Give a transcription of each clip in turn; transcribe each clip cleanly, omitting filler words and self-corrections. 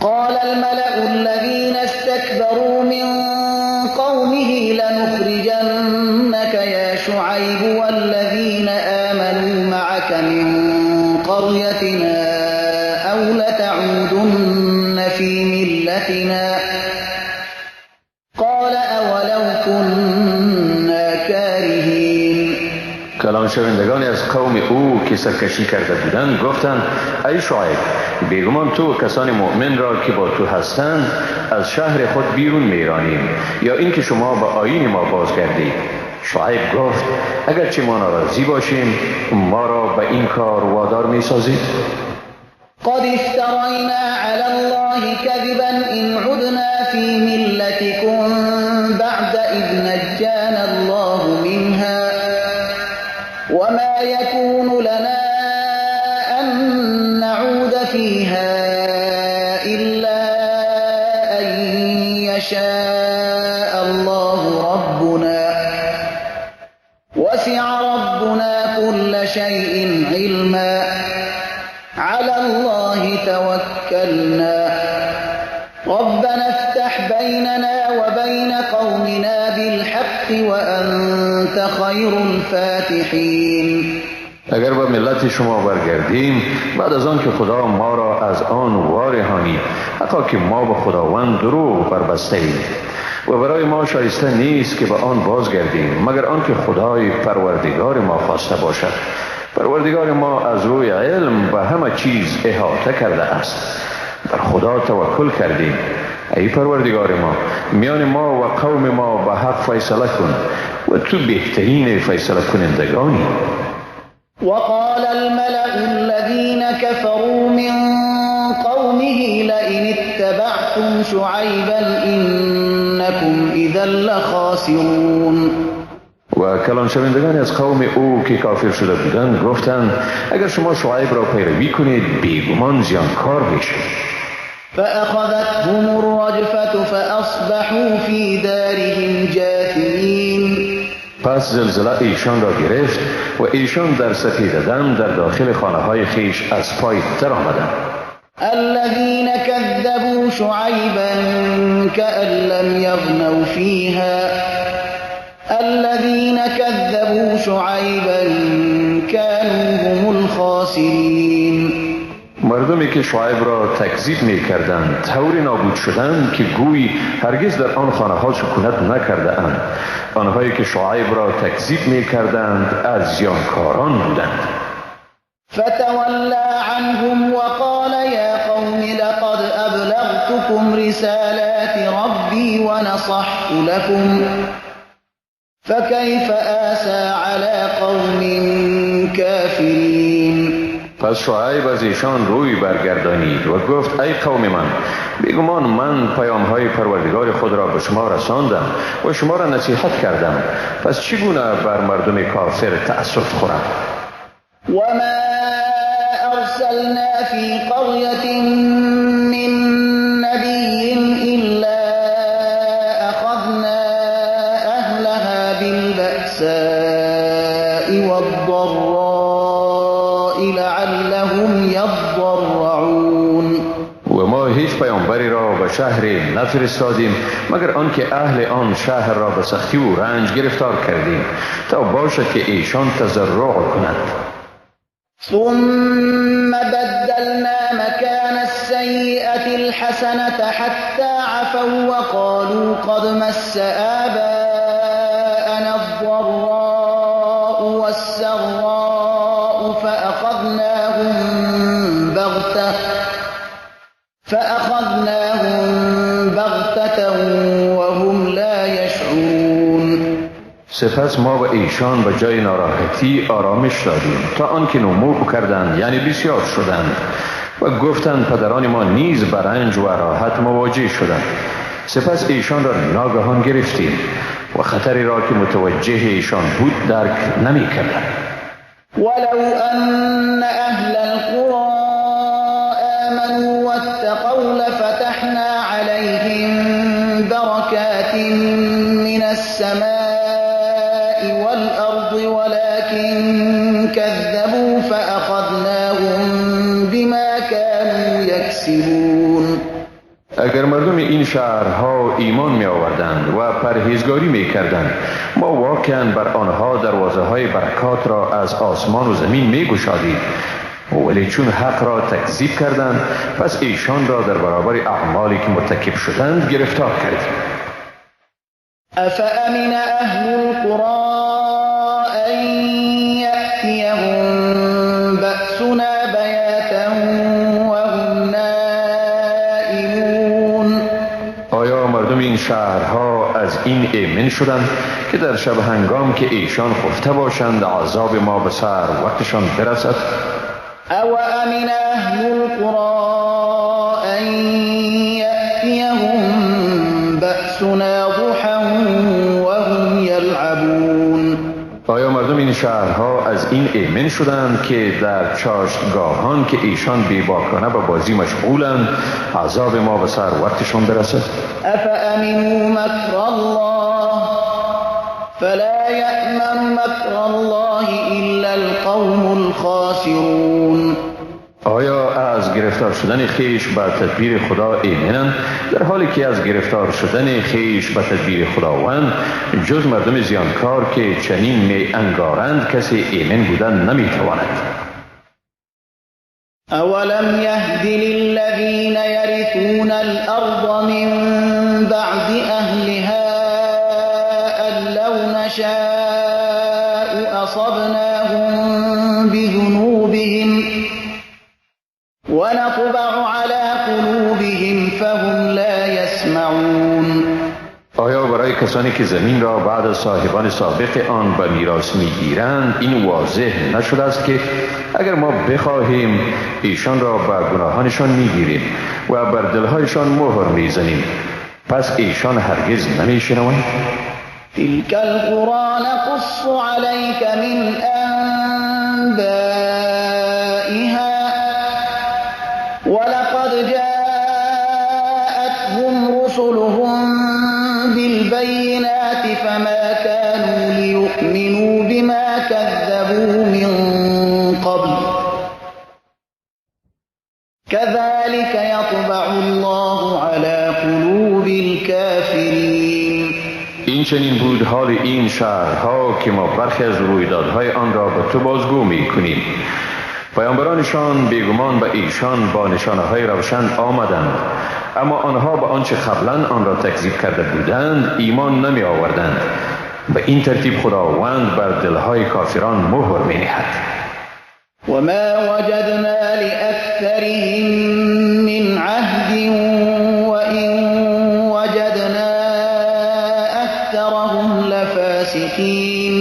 قال الملأ الذين استكبروا من قومه لنخرجنك يا شعيب والذين آمنوا معك من قريتنا أو لتعودن في ملتنا قال أولو كنا كارهين. کلان شوندگان از قوم او که سرکشی کرده بودند گفتند ای شعیب، بیگمان تو و کسان مؤمن را که با تو هستند از شهر خود بیرون میرانیم یا اینکه شما به آیین ما بازگردید. شعیب گفت اگرچه ما ناراضی باشیم ما را به این کار وادار میسازید؟ قد افترینا علی الله كذبا إن عدنا في ملتكم بعد إذ نجانا الله منها وما يكون لنا أن نعود فيها إلا أن يشاء الله ربنا وسع ربنا كل شيء علما على الله توكلنا ربنا افتح بيننا وبين قومنا بالحق وأنت خير الفاتحين. اگر به ملت شما برگردیم بعد از آن که خدا ما را از آن وارهانید، حتی که ما به خداوند دروغ بربسته ایم و برای ما شایسته نیست که به آن بازگردیم مگر آنکه خدای پروردگار ما خواسته باشد. پروردگار ما از روی علم به همه چیز احاطه کرده است. بر خدا توکل کردیم. ای پروردگار ما، میان ما و قوم ما به حق فیصله کن و تو بهترین فیصله کنندگانی. وقال الملأ الذين كفروا من قومه لئن اتبعتم شعيبا إنكم إذا لخاسرون. و کلان شوندگان از قوم او که کافر شده بودند گفتند اگر شما شعیب را پیروی کنید بیگمان زیانکار میشید. فأخذتهم الرجفة فأصبحوا في دارهم جاثمين. پس زلزله ایشان را گرفت و ایشان در سپیده دم در داخل خانه های خیش از پای در آمدند. الذين كذبوا شعيبا كأن لم يغنوا فيها الذين كذبوا شعيبا كانوا هم الخاسرين. مردمی که شعیب را تکذیب می کردند طوری نابود شدند که گویی هرگز در آن خانه ها سکونت نکرده اند. آنهایی که شعیب را تکذیب می کردند از زیانکاران بودند. فتولى عنهم وقال يا قوم لقد أبلغتكم رسالات ربي ونصحت لكم فكيف آسى على قوم كافرين. پس شعیب از ایشان روی برگردانید و گفت ای قوم من، بیگمان من پیامهای پروردگار خود را به شما رساندم و شما را نصیحت کردم، پس چگونه بر مردم کافر تأسف خورم؟ وما أرسلنا في قرية من نبي إلا أخذنا أهلها بالبأساء والضراء لعلهم يضرعون. و ما هیچ پیامبری را به شهر نفرستادیم مگر آنکه اهل آن شهر را به سختی و رنج گرفتار کردیم تا باشد که ایشان تضرع کنند. ثم بدلنا مكان السيئة الحسنة حتى عفوا وقالوا قد مس آباءنا الضراء والسراء فأخذناهم بغتة وهم لا يشعرون. سپس ما به ایشان به جای ناراحتی آرامش دادیم تا آنکه نمو کردند، یعنی بسیار شدند و گفتند پدران ما نیز به رنج و راحت مواجه شدند. سپس ایشان را ناگهان گرفتیم و خطری را که متوجه ایشان بود درک نمی کردند. ولو أن أهل القرى آمنوا واتقوا لفتحنا عليهم بركات من السماء والأرض ولكن كذبوا فأخذناهم بما كانوا يكسبون. اگر مردم این شهرها ایمان می آوردند و پرهیزگاری می کردند، ما واقعا بر آنها دروازه های برکات را از آسمان و زمین می گشادیم. ولی چون حق را تکذیب کردند، پس ایشان را در برابر اعمالی که مرتکب شدند گرفتار کردیم. افامن اهل القرى ان یأتیهم بأسنا بیاتا وهم نائمون. آیا مردم این شهرها از این ایمن شدند که در شب هنگام که ایشان خفته باشند عذاب ما به سر وقتشان برسد؟ او امن اهل القرى ان یأتیهم بأسنا ضحى وهم یلعبون. آیا مردم این شهرها از این ایمن شدند که در چاشتگاهان که ایشان بیباکانه به بازی مشغولند عذاب ما به سر وقتشان برسد؟ افامنوا مکر الله فلا یأمن مکر الله الا القوم الخاسرون. آیا از گرفتار شدن خیش به تدبیر خدا ایمنند، در حالی که از گرفتار شدن خیش به تدبیر خداوند جز مردم زیانکار که چنین می انگارند کسی ایمن بودن نمیتواند؟ اولم یهد للذین یرثون الارض من بعد اهلها ان لو نشاء اصبناهم بذنوبهم ونطبع على قلوبهم فهم لا يسمعون. آیا برای کسانی که زمین را بعد از صاحبان سابق آن به میراث میگیرند این واضح نشده است که اگر ما بخواهیم ایشان را بر گناهانشان میگیریم و بر دلهایشان مهر میزنیم، پس ایشان هرگز نمیشنوند؟ تلك القرى نقص عليك من أنبائها ولقد جاءتهم رسلهم بالبينات فما كانوا ليؤمنوا بما كذبوا من قبل كذلك يطبع الله على قلوب الكافرين. این چنین بود حال این شهرها که ما برخی از رویدادهای آن را به تو بازگو می‌کنیم. پیامبرانشان بیگمان به ایشان با نشانه‌های روشن آمدند، اما آنها به آنچه قبلا آن را تکذیب کرده بودند ایمان نمی آوردند. به این ترتیب خداوند بر دلهای کافران مهر می نهد. و ما وجدنا لأکثرهم من عهد وإن وجدنا أکثرهم لفاسقین.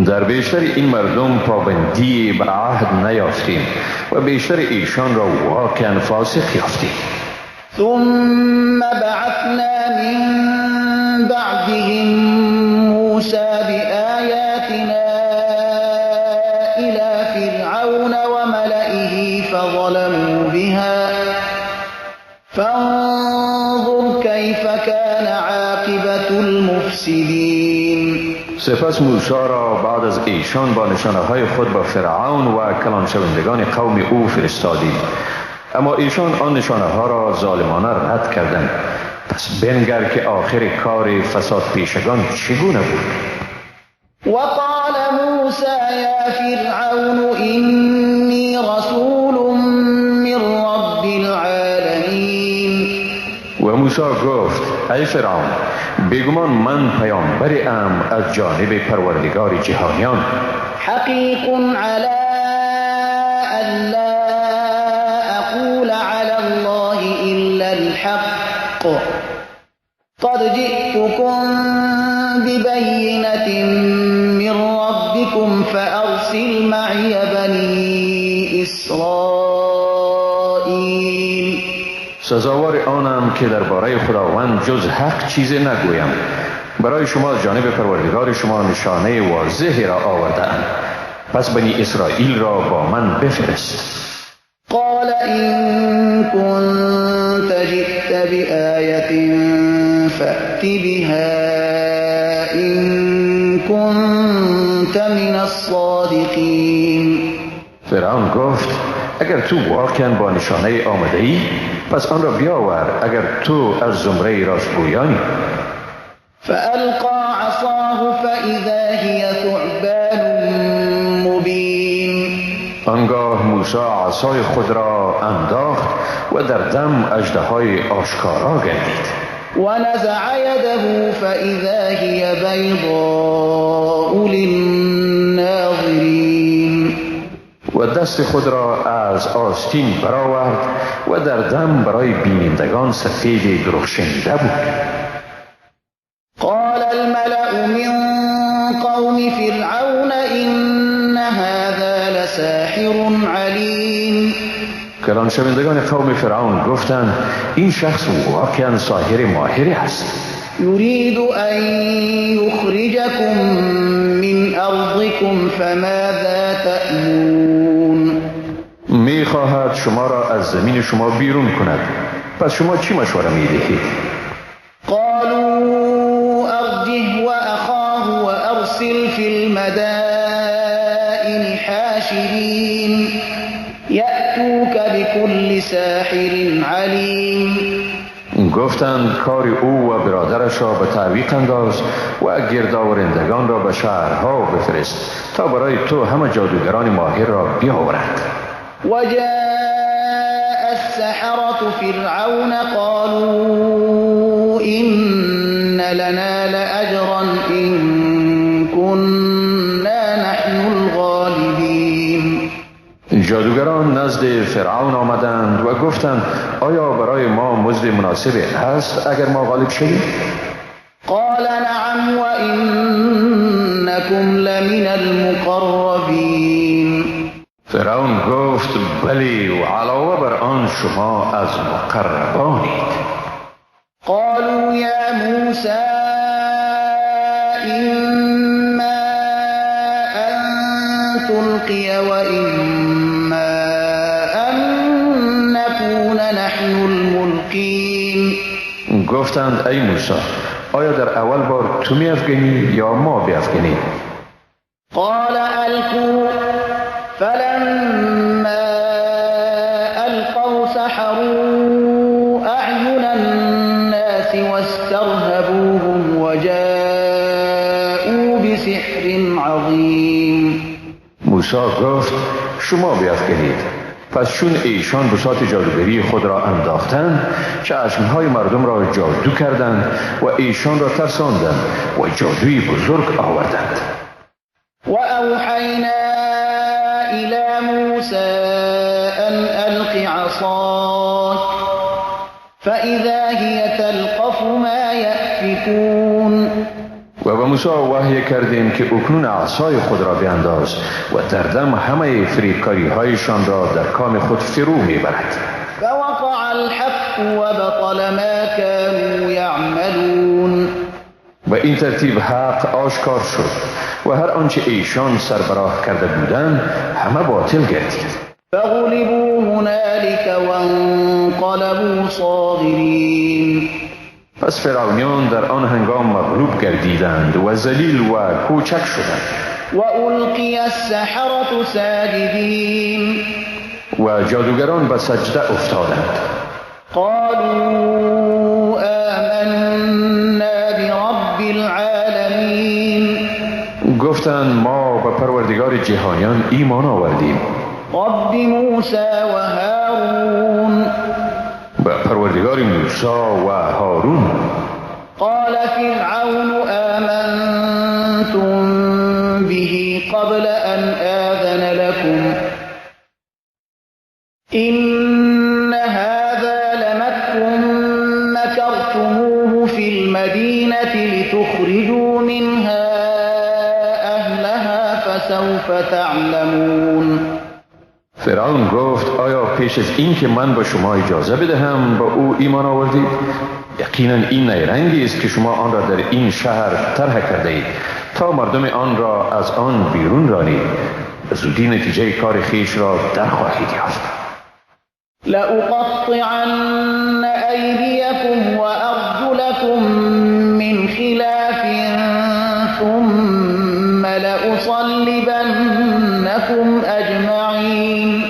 در بیشتر این مردم پابندی به عهد نیافتیم و بیشتر ایشان را واقعا فاسق یافتیم. ثم بعثنا من بعدهم موسى بآیاتنا إلى فرعون وملئه فظلموا بها فانظر كيف كان عاقبة المفسدين. سپس موسی را بعد از ایشان با نشانه های خود با فرعون و کلان شوندگان قوم او فرستادیم، اما ایشان آن نشانه ها را ظالمانه رد کردند. پس بنگر که آخر کار فساد پیشگان چگونه بود. وقال موسى یا فرعون اینی رسول من رب العالمین. و موسی گفت ای فرعون، بیگمان من پیامبری ام از جانب پروردگار جهانیان. حقیق علی ان لا اقول علی الله الا الحق قد جئتكم ببینة من ربكم فارسل معی بنی اسرائیل. سزاوار آنم که درباره خداوند جز حق چیزی نگویم. برای شما از جانب پروردگار شما نشانه واضحی را آورده‌ام، پس بنی اسرائیل را با من بفرست. قال إن كنت جئت بآية فأت بها إن كنت من الصادقین. فرعون گفت اگر اگر تو واقعا با نشانه آمده ای پس آن را بیاور، اگر تو از زمره راستگویانی. فألقى عصاه فإذا هي ثعبان مبين. آنگاه موسی عصای خود را انداخت و در دم اژدهای آشکارا گردید. ونزع يده فإذا هي بيضاء للناظرين. و دست خود را از آستین برآورد و در دم برای بینندگان سفید درخشنده بود. قال الملأ من قوم فرعون إن هذا لساحر علیم. کلان شوندگان قوم فرعون گفتند این شخص واقعا ساحر ماهری است. يريد أن يخرجكم من أرضكم فماذا تأمرون. می خواهد شما را از زمین شما بیرون کند، پس شما چی مشوره می دهید؟ قالوا أرجه وأخاه وأرسل في المدائن حاشرين يأتوك بكل ساحر علیم. گفتند کار او و برادرش را به تعویق انداز و گردآورندگان را به شهرها بفرست تا برای تو همه جادوگران ماهر را بیاورند. وجاء السحرة فرعون قالوا إن لنا لأجرا إن كنا نحن الغالبين. جادوگران نزد فرعون آمدند و گفتند آیا برای ما مزد مناسب هست اگر ما غالب شویم؟ قال نعم وإنكم لمن المقربین. فرعون گفت بلی و علاوه بر آن شما از مقربانید. قالوا یا موسی إما أن تلقي وإما أن نكون نحن الملقين. گفتند ای موسی آیا در اول بار تو می‌افکنی یا ما بیافکنیم؟ قال ألقوا. فلما ألقوا سحروا أعين الناس واسترهبوهم وجاءوا بسحر عظیم. موسی گفت شما بیافکنید. پس چون ایشان بساط جادوگری خود را انداختند چشمهای مردم را جادو کردند و ایشان را ترساندند و جادوی بزرگ آوردند. و اوحینا الى موسی ان الق عصاک فاذا هی تلقف ما یأفکون. و به موسی وحی کردیم که اکنون عصای خود را بینداز و در دم همه فریبکاری هایشان را در کام خود فرو میبرد. فوقع الحق وبطل ما كانوا یعملون. و این ترتیب حق آشکار شد و هر آنچه ایشان سربراه کرده بودند همه باطل گردید. فغلبوا هنالك وانقلبوا صاغرین. پس فرعونیان در آن هنگام مغلوب گردیدند و ذلیل و کوچک شدند. و القی السحرة ساجدین. و جادوگران به سجده افتادند. قالوا آمنا برب العالمین. گفتند ما به پروردگار جهانیان ایمان آوردیم. رب موسی و هارون. به پروردگار موسی و هارون. قال فرعون آمنتم به قبل أن آذن لكم إن هذا لمكر مكرتموه في المدينة لتخرجوا منها أهلها فسوف تعلمون. فرعون گفت آیا پیش از این که من به شما اجازه بدهم با او ایمان آوردید؟ یقینا این نیرنگی است که شما آن را در این شهر طرح کرده اید تا مردم آن را از آن بیرون رانید. به زودی نتیجه کار خویش را در خواهید یافت. لأقطعن أيديكم وأرجلكم من خلاف ثم لأصلبنكم أجمعين.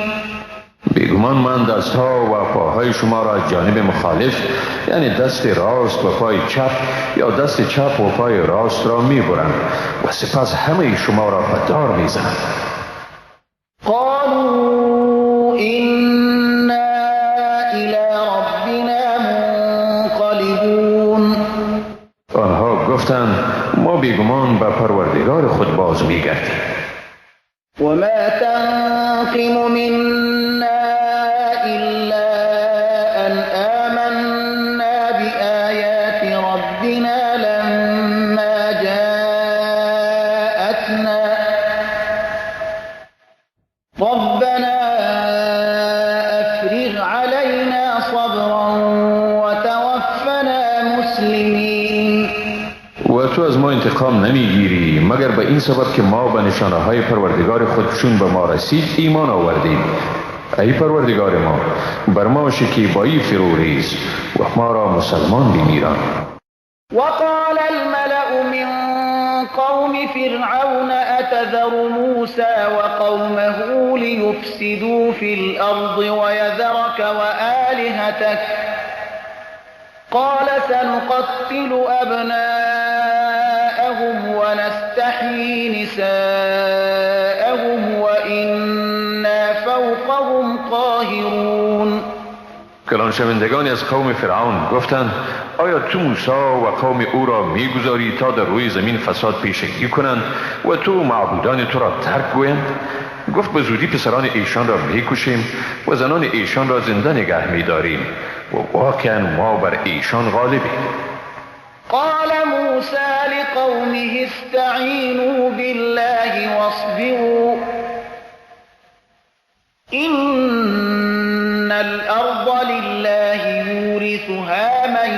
شما را از جانب مخالف، یعنی دست راست و پای چپ یا دست چپ و پای راست را میبرم و سپس همه شما را به دار میزنم. قالوا إنا إلى ربنا منقلبون. آنها گفتند ما بیگمان به پروردگار خود باز میگردیم. وما تنقم منا إلا أن آمنا بآيات ربنا لما جاءتنا ربنا أفرغ علينا صبرا وتوفنا مسلمين. و تو از ما انتقام نمیگیری مگر به این سبب که ما به نشانه های پروردگار خود چون به ما رسید ایمان آوردیم. ای پروردگار ما، بر ما شکیبایی فرو ریز و ما را مسلمان بمیران. وقال الملأ من قوم فرعون أتذر موسى وقومه ليفسدوا في الأرض ويذرك وآلهتك قال سنقتل أبناءهم ونستحيي نساءهم وإنا فوقهم قاهرون. کلان شوندگان از قوم فرعون گفتند آیا تو موسی و قوم او را میگذاری تا در روی زمین فساد پیشگی کنند و تو معبودان تو را ترک گویند؟ گفت به زودی پسران ایشان را میکشیم و زنان ایشان را زنده نگه میداریم و واقعا ما بر ایشان غالبیم. قال موسى لقومه استعینوا بالله واصبروا إن الأرض لله يورثها من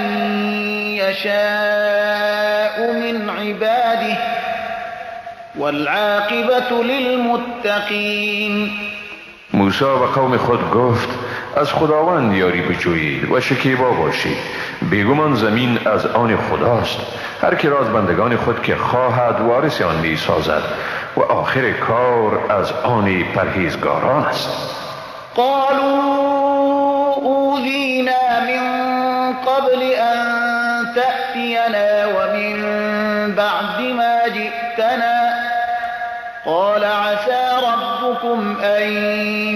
يشاء من عباده والعاقبة للمتقين. موسی و قوم خود گفت از خداوند یاری بجویید و شکیبا باشید، بیگمان زمین از آن خداست، هر کی را از بندگان خود که خواهد وارث آن می سازد و آخر کار از آن پرهیزگاران است. قالوا اوذینا من قبل ان تأتینا ومن بعد ما جئتنا قال عسى ربكم أن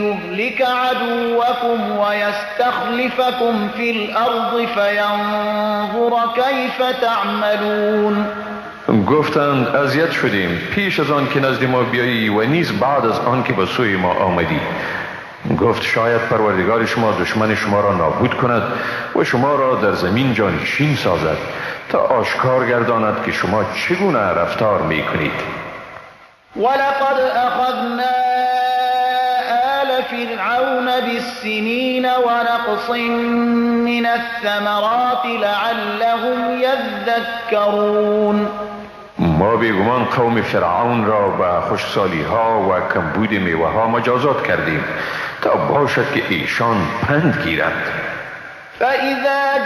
يهلك عدوكم ويستخلفكم في الأرض فينظر كيف تعملون. گفتند اذیت شدیم پیش از آن که نزد ما بیایی و نیز بعد از آن که به سوی ما آمدی. گفت شاید پروردگار شما دشمن شما را نابود کند و شما را در زمین جانشین سازد تا آشکار گرداند که شما چگونه رفتار میکنید. ولقد أخذنا آل فرعون بالسنين ونقص من الثمرات لعلهم يذكرون. ما بیگمان قوم فرعون را به خشکسالی ها و کمبود میوه ها مجازات کردیم تا باشد که ایشان پند گیرند. فإذا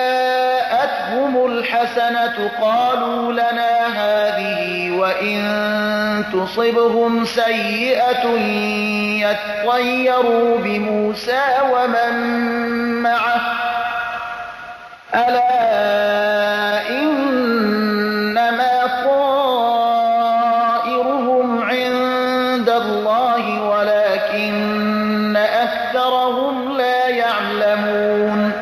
جاءتهم الحسنة قالوا لنا هذه وإن تصبهم سيئة يطيروا بموسى ومن معه ألا إنما طائرهم عند الله ولكن أكثرهم لا يعلمون.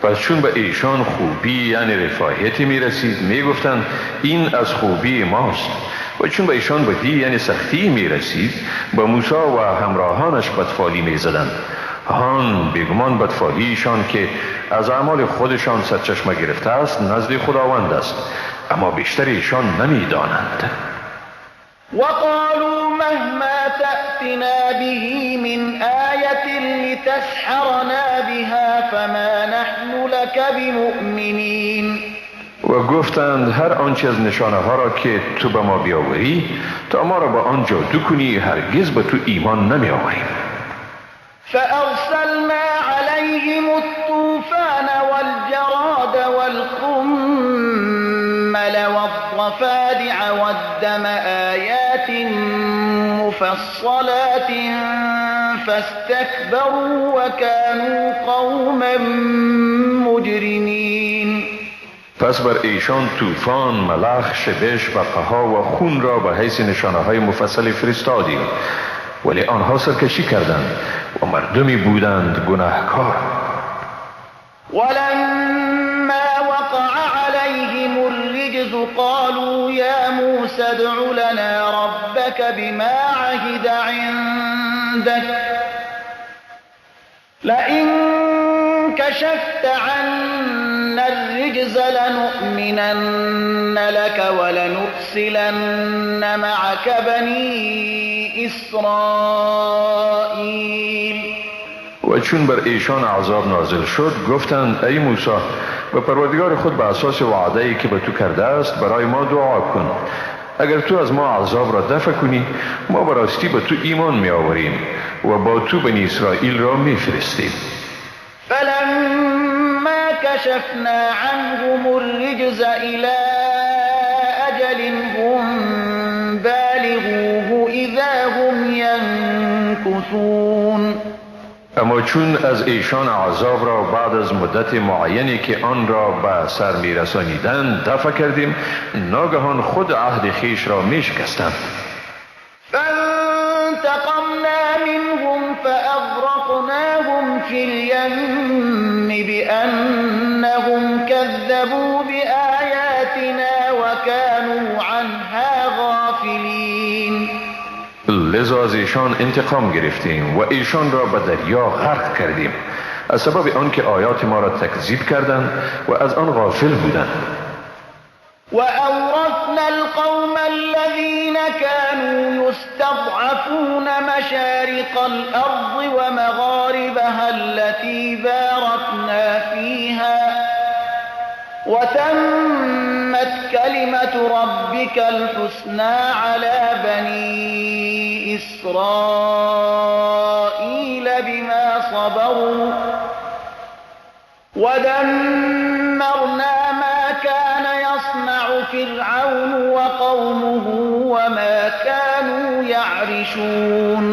پس چون به ایشان خوبی یعنی رفاهیتی می رسید می گفتند این از خوبی ماست، و چون به ایشان بدی یعنی سختی می رسید به موسی و همراهانش بدفالی می زدند. هان بیگمان بدفالیشان که از اعمال خودشان سرچشمه گرفته است نزد خداوند است، اما بیشتر ایشان نمی دانند. وقالوا مهما تأتنا به من آية لتسحرنا بها فما نحن لك بمؤمنين. و گفتند هر آنچه از نشانه ها را که تو به ما بیاوری تا ما را با آن جادو کنی هرگز به تو ایمان نمی آوریم. فأرسلنا عليهم الطوفان والجراد والقمل والضفادع والدم آيات مفصلات فاستكبروا وكانوا قوما مجرمين. پس بر ایشان طوفان، ملخ، شبش، برقها و خون را به حیث نشانه های مفصل فرستادیم، ولی آنها سرکشی کردند و مردمی بودند گناهکار. ولما وقع عليهم الرجز قالوا يا موسى ادع لنا ربك بما عهد عندك لئن كشفت عنا الرجز لنؤمنن لك ولنرسلن معك بني إسرائيل. و چون بر ایشان عذاب نازل شد گفتند ای موسی، به پروردگار خود به اساس وعده‌ای که به تو کرده است برای ما دعا کن. اگر تو از ما عذاب را دفع کنی ما به راستی به تو ایمان می آوریم و با تو بنی اسرائیل را می فرستیم. فلما كشفنا عنهم الرجز إلى أجل هم بالغوه إذا هم ينكثون. اما چون از ایشان عذاب را بعد از مدت معینی که آن را به سر می رسانیدند دفع کردیم، ناگهان خود عهد خویش را می شکستند. فانتقمنا منهم فأغرقناهم في اليم بأنهم كذبوا بآياتنا وكانوا عنها غافلين. لذا از ایشان انتقام گرفتیم و ایشان را به دریا غرق کردیم، از سبب آنکه آیات ما را تکذیب کردند و از آن غافل بودند. وأورثنا القوم الذين كانوا يستضعفون مشارق الأرض ومغاربها التي باركنا فيها وتمت كلمة ربك الحسنى على بني إسرائيل بما صبروا ودمرنا ما كان يصنع فرعون وقومه وما كانوا يعرشون.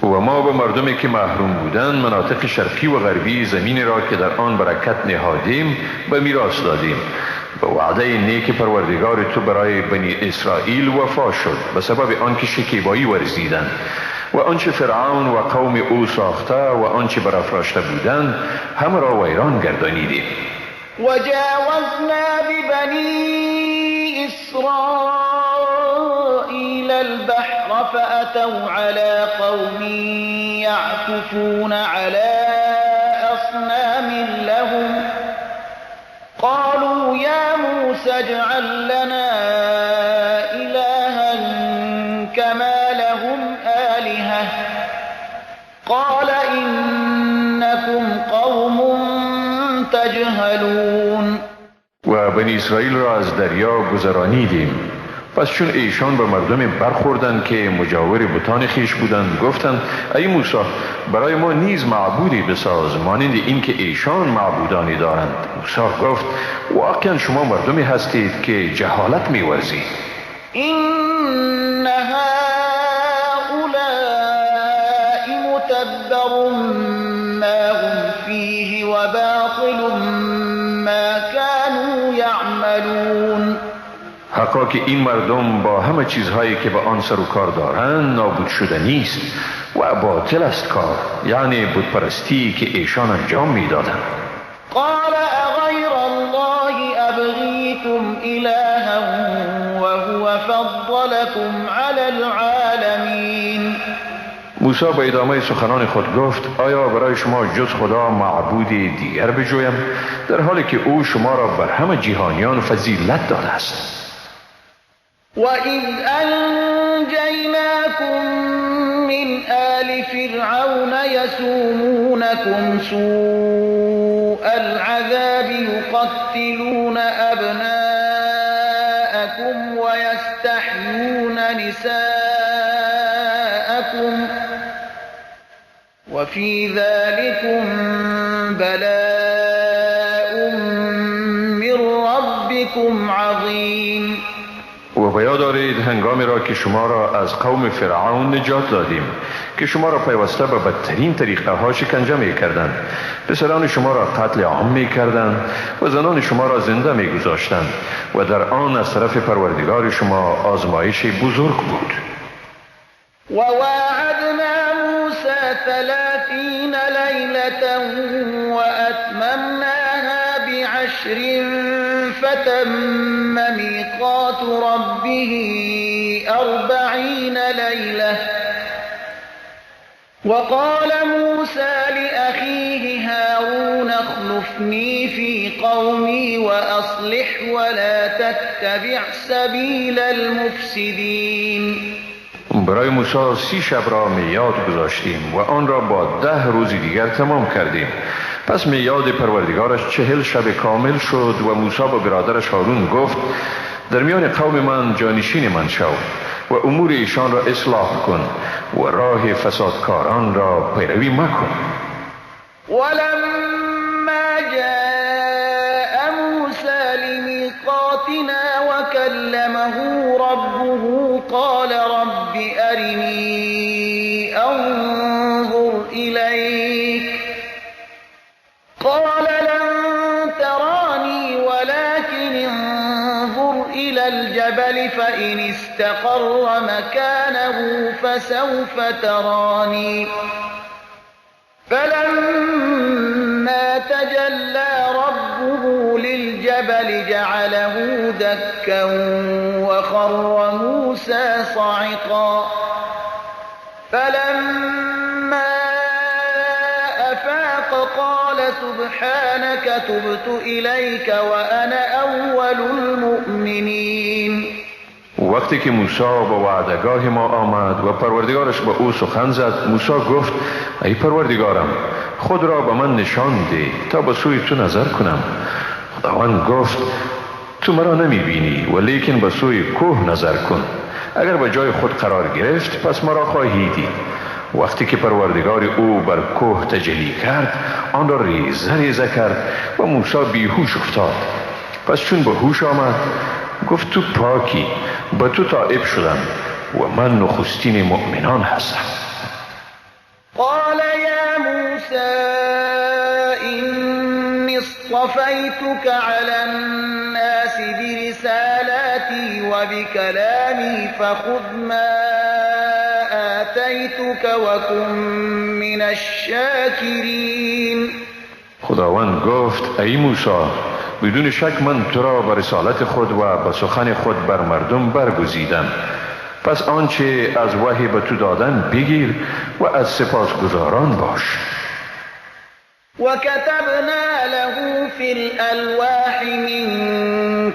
و ما به مردمی که محروم بودند مناطق شرقی و غربی زمین را که در آن برکت نهادیم به میراث دادیم. به وعده نیک پروردگار تو برای بنی اسرائیل وفا شد به سبب آنکه شکیبایی ورزیدند و آنچه فرعون و قوم او ساخته و آنچه برافراشته بودند همه را ویران گردانیدیم. وجاوزنا ببني إسرائيل البحر فأتوا على قوم يعكفون على أصنام لهم قالوا يا موسى اجعل لنا إلها كما لهم آلهة قال إنكم قوم تجهلون. و بنی اسرائیل را از دریا گذرانیدیم. پس چون ایشان به مردم برخوردند که مجاور بتان خویش بودند گفتند ای موسی، برای ما نیز معبودی بساز مانند این که ایشان معبودانی دارند. موسی گفت واقعا شما مردمی هستید که جهالت می‌ورزید. این هؤلاء متبر ما هم فیه و باطل ما كانوا یعملون. حقا که این مردم با همه چیزهایی که به آن سر و کار دارند نابود شده نیست و باطل است کار، یعنی بتپرستی که ایشان انجام میدادند. قال اغیر الله ابغیکم الها وهو فضلکم علی العالمین. موسی به ادامه سخنان خود گفت آیا برای شما جز خدا معبودی دیگر بجویم، در حالی که او شما را بر همه جهانیان فضیلت داده است. وَإِذْ أَنْجَيْنَاكُمْ مِنْ آلِ فِرْعَوْنَ يَسُومُونَكُمْ سُوءَ الْعَذَابِ يُقَتِّلُونَ أَبْنَاءَكُمْ وَيَسْتَحْيُونَ نِسَاءَكُمْ وَفِي ذَلِكُمْ بَلَاءٌ مِّن رَّبِّكُمْ عَظِيمٌ. و به یاد دارید هنگامی را که شما را از قوم فرعون نجات دادیم که شما را پیوسته به بدترین طریقه ها شکنجه می کردند، پسران شما را قتل عام می کردند و زنان شما را زنده می گذاشتند و در آن از طرف پروردگار شما آزمایش بزرگ بود. وواعدنا موسى 30 ليلة وأتممناها بعشر فتم ميقات ربه 40 ليلة وقال موسى لأخيه هارون اخلفني في قومي وأصلح ولا تتبع سبيل المفسدين. برای موسی 30 شب را میعاد گذاشتیم و آن را با 10 روز دیگر تمام کردیم. پس میعاد پروردگارش 40 شب کامل شد و موسی با برادرش هارون گفت در میان قوم من جانشین من شو و امور ایشان را اصلاح کن و راه فسادکاران را پیروی مکن. ولما جاء موسى لمیقاتنا وكلمه ربه قال رب أرني أنظر إليك قال لن تراني ولكن انظر إلى الجبل فإن استقر مكانه فسوف تراني فلما تجلى ربه للجبل جعله دكا وخر موسى صعقا فلما أفاق قال سبحانك تبت إليك وأنا أول المؤمنين. وقتی که موسی به وعدگاه ما آمد و پروردگارش با او سخن زد، موسی گفت ای پروردگارم خود را به من نشان ده تا به سوی تو نظر کنم. خداوند گفت تو مرا نمی بینی ولیکن به سوی کوه نظر کن، اگر به جای خود قرار گرفت پس مرا خواهی دید. وقتی که پروردگار او بر کوه تجلی کرد آن را ریزه ریزه کرد و موسی بیهوش افتاد. پس چون به هوش آمد گفت تو پاکی، به تو تائب شدم و من نخستین مؤمنان هستم. قال یا موسی إني اصطفيتك على الناس برسالاتي وبكلامي فخذ ما آتيتك وكن من الشاكرين. خداوند گفت ای موسی بدون شک من تو را به رسالت خود و به سخن خود بر مردم برگزیدم، پس آنچه از وحی به تو دادن بگیر و از سپاسگزاران باش. وكتبنا له في الألواح من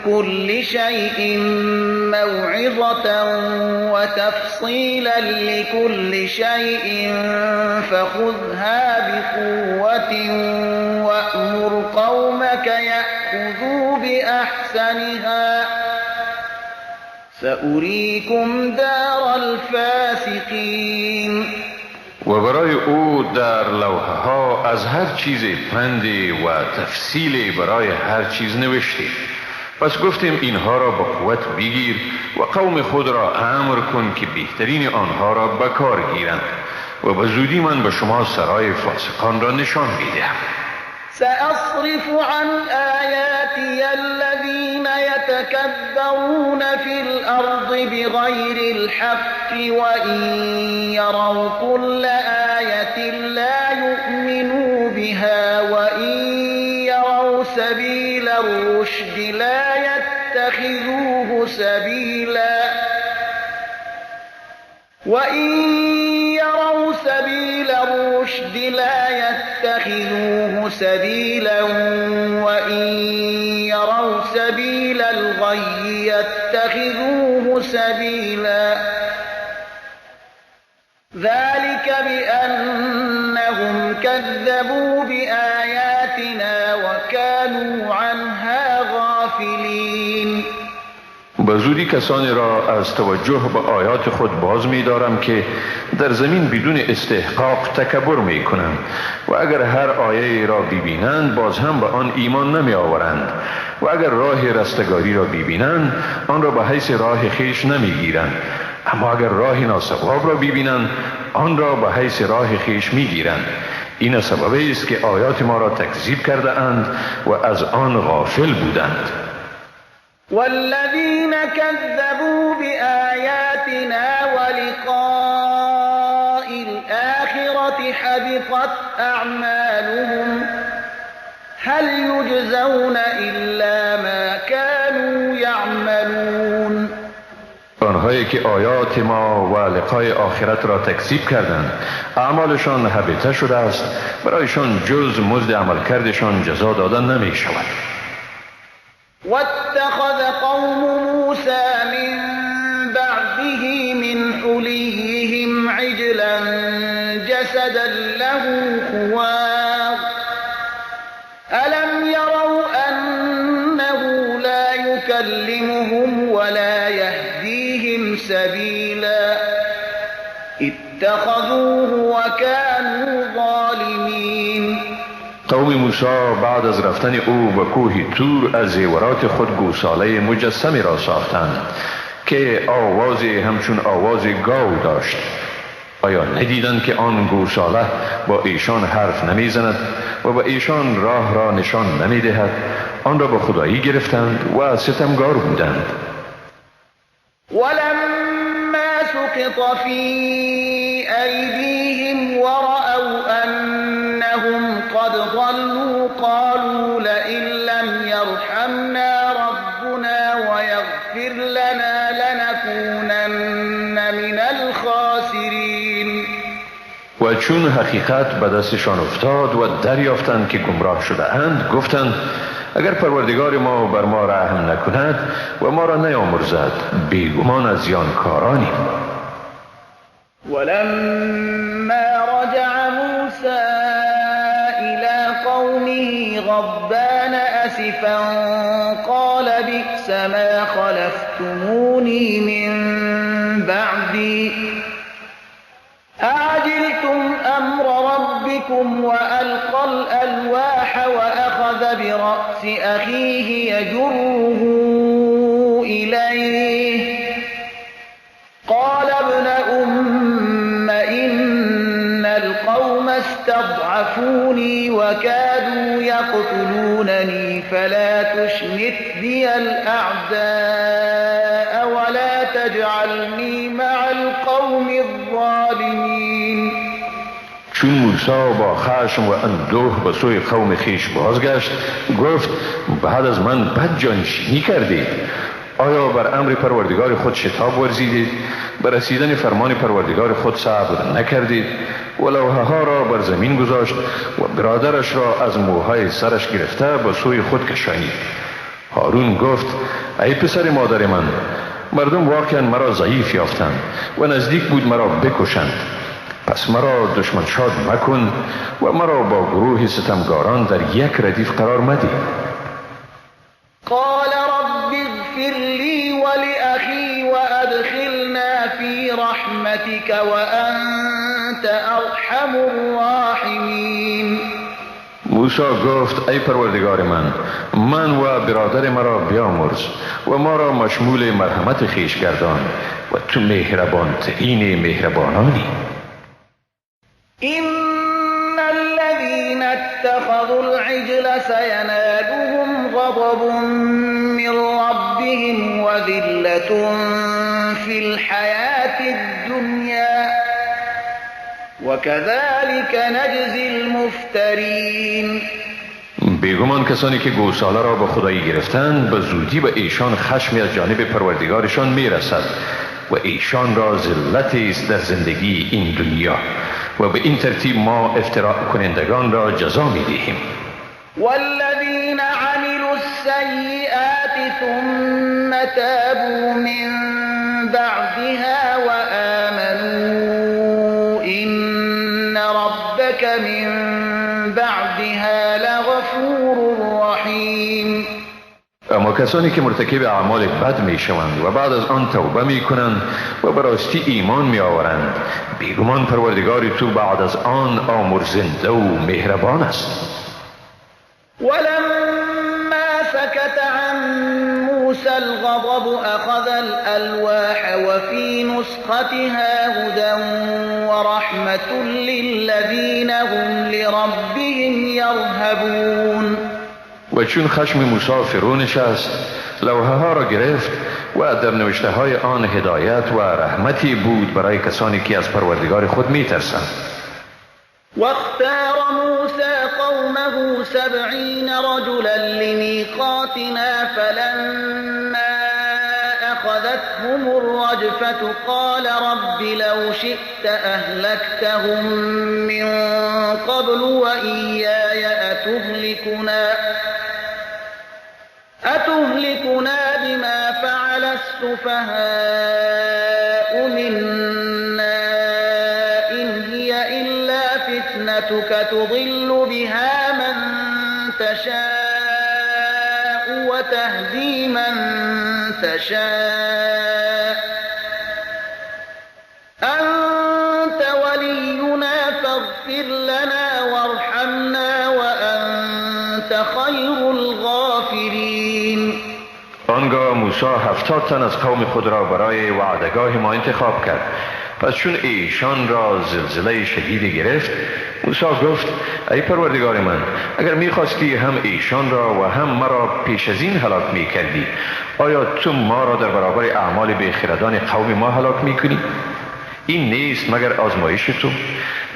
كل شيء موعظة وتفصيلا لكل شيء فخذها بقوة وأمر قومك يأخذوا بأحسنها سأريكم دار الفاسقين. و برای او در لوحه ها از هر چیز پندی و تفصیلی برای هر چیز نوشتیم. پس گفتیم اینها را با قوت بگیر و قوم خود را امر کن که بهترین آنها را به کار گیرند و به زودی من به شما سرای فاسقان را نشان میدهم. سأصرف عن آیاتی الذین يتكبرون في الأرض بغير الحق وإن يروا كل آية لا يؤمنوا بها وإن يروا سبيل الرشد لا يتخذوه سبيلا وإن يروا سبيل الرشد لا يتخذوه سبيلا وإن يروا سبيل الغي يتخذوه سبيلا ذلك بأنهم كذبوا بآياتنا وكانوا عنها غافلين. به زودی زودی کسانی را از توجه به آیات خود باز می دارم که در زمین بدون استحقاق تکبر می کنند و اگر هر آیه را ببینند باز هم به آن ایمان نمی آورند و اگر راه رستگاری را ببینند آن را به حیث راه خویش نمی گیرند، اما اگر راه ناصواب را ببینند آن را به حیث راه خویش می گیرند. این سبب است که آیات ما را تکذیب کرده اند و از آن غافل بودند. والذین كذبوا بآیاتنا ولقاء الآخرة حبطت أعمالهم هل يجزون إلا ما كانوا يعملون. آنهایی که آیات ما و لقای آخرت را تکذیب کردند اعمالشان حبطه شده است، برایشان جز مزد عملکردشان جزا داده نمی شود. واتخذ قوم موسى من بعده من حليهم عجلا جسدا له خوار ألم يروا أنه لا يكلمهم ولا يهديهم سبيلا اتخذوه وكانوا ظالمين. قوم موسی بعد از رفتن او به کوه تور از زیورات خود گوساله مجسمی را ساختند که آواز همچون آواز گاو داشت. آیا ندیدند که آن گوساله با ایشان حرف نمیزند و با ایشان راه را نشان نمیدهد؟ آن را به خدایی گرفتند و ستمگار بودند. ولما سقط في أيديهم ورأوا أنهم قد ضلوا قالوا لئن لم يرحمنا ربنا ويغفر لنا لنكونن من الخاسرين. و چون حقیقت به دستشان افتاد و دریافتند که گمراه شده اند گفتند اگر پروردگار ما بر ما رحم نکند و ما را نیامرزد بیگمان از زیانکارانیم. ولما رجع موسى إلى قومه غضبان أسفا قال بئس ما خلفتموني من بعدي أعجلتم أمر ربكم وألقى الألواح وأخذ برأس أخيه يجره إليه قال ابن أم إن القوم استضعفوني وكادوا يقتلونني فلا تشمت بي الأعداء ولا تجعلني مع القوم الظالمين. چون موسی با خشم و اندوه به سوی قوم خویش بازگشت گفت بعد از من بد جانشینی کردید، آیا بر امر پروردگار خود شتاب ورزیدید؟ بر رسیدن فرمان پروردگار خود صبر نکردید؟ و لوحه ها را بر زمین گذاشت و برادرش را از موهای سرش گرفته به سوی خود کشانید. هارون گفت ای پسر مادر من، مردم واقعا مرا ضعیف یافتند و نزدیک بود مرا بکشند، پس مرا دشمن شاد مکن و مرا با گروه ستمگاران در یک ردیف قرار مده. قال رب اغفر لي ولأخي وأدخلنا في رحمتك وأنت أرحم الراحمين. موسی گفت ای پروردگار من، من و برادر مرا بیامرز و ما را مشمول مرحمت خویش گردان و تو مهربان ترین مهربانانی. إن الذين اتخذوا العجل سينالهم غضب من ربهم وذلة في الحياة الدنيا وكذلك نجزي المفترين. بیگمان کسانی که گوساله را به خدایی گرفتند به زودی به ایشان خشمی از جانب پروردگارشان میرسد و ایشان را ذلتی است در زندگی این دنیا و به این ترتیب ما افتراء کنندگان را جزا میدهیم. والذین عملوا السیئات ثم تابوا من بعدها وآمنوا إن ربك من بعدها لغفور رحیم. اما کسانی که مرتکب اعمال بد می شوند و بعد از آن توبه می کنند و به راستی ایمان می آورند، بیگمان پروردگار تو بعد از آن آمرزنده و مهربان است. ولما سكت عن موسى الغضب أخذ الألواح وفي نسختها هدى ورحمة للذين هم لربهم يرهبون. و چون خشم موسی فرو نشست، لوحه ها را گرفت و در نوشته های آن هدایت و رحمتی بود برای کسانی که از پروردگار خود می ترسند. واختار موسى قومه 70 رجلا لميقاتنا فلما أخذتهم الرجفة قال رب لو شئت أهلكتهم من قبل وإياي أتهلكنا بما فعل السفهاء منا إن هي إلا فتنتك تضل بها من تشاء وتهدي من تشاء أنت ولينا فاغفر لنا وارحمنا وأنت خير الغافرين. آنگاه موسی 70 تن از قوم خود را برای وعدگاه ما انتخاب کرد. پس چون ایشان را زلزله شدید گرفت، موسی گفت ای پروردگار من، اگر میخواستی هم ایشان را و هم مرا پیش از این هلاک میکردی، آیا تو ما را در برابر اعمال بیخردان قوم ما هلاک میکنی؟ این نیست مگر آزمایش تو.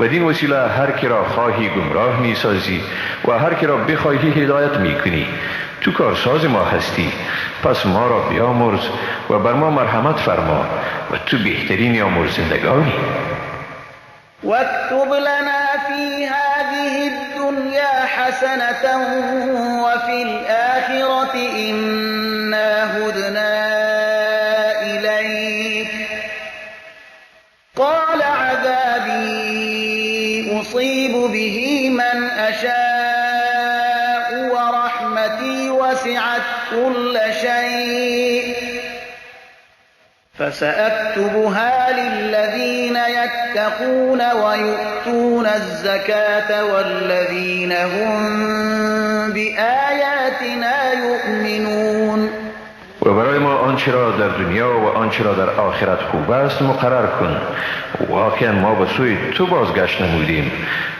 بدین وسیله هر کی را خواهی گمراه میسازی و هر کی را بخواهی هدایت میکنی. تو کارساز ما هستی، پس ما را بیامرز و بر ما مرحمت فرما و تو بهترین آمرزندگانی. واكتب لنا في هذه الدنيا حسنة وفي الآخرة إنا هدنا إليك. قال عذابي أصيب به من أشاء ورحمتي وسعت كل شيء فسأكتبها للذين يتقون ويؤتون الزكاة والذين هم بآياتنا يؤمنون. و برای ما آنچه را در دنیا و آنچه را در آخرت خوب است مقرر کن. واقعا ما به سوی تو بازگشت نمودیم.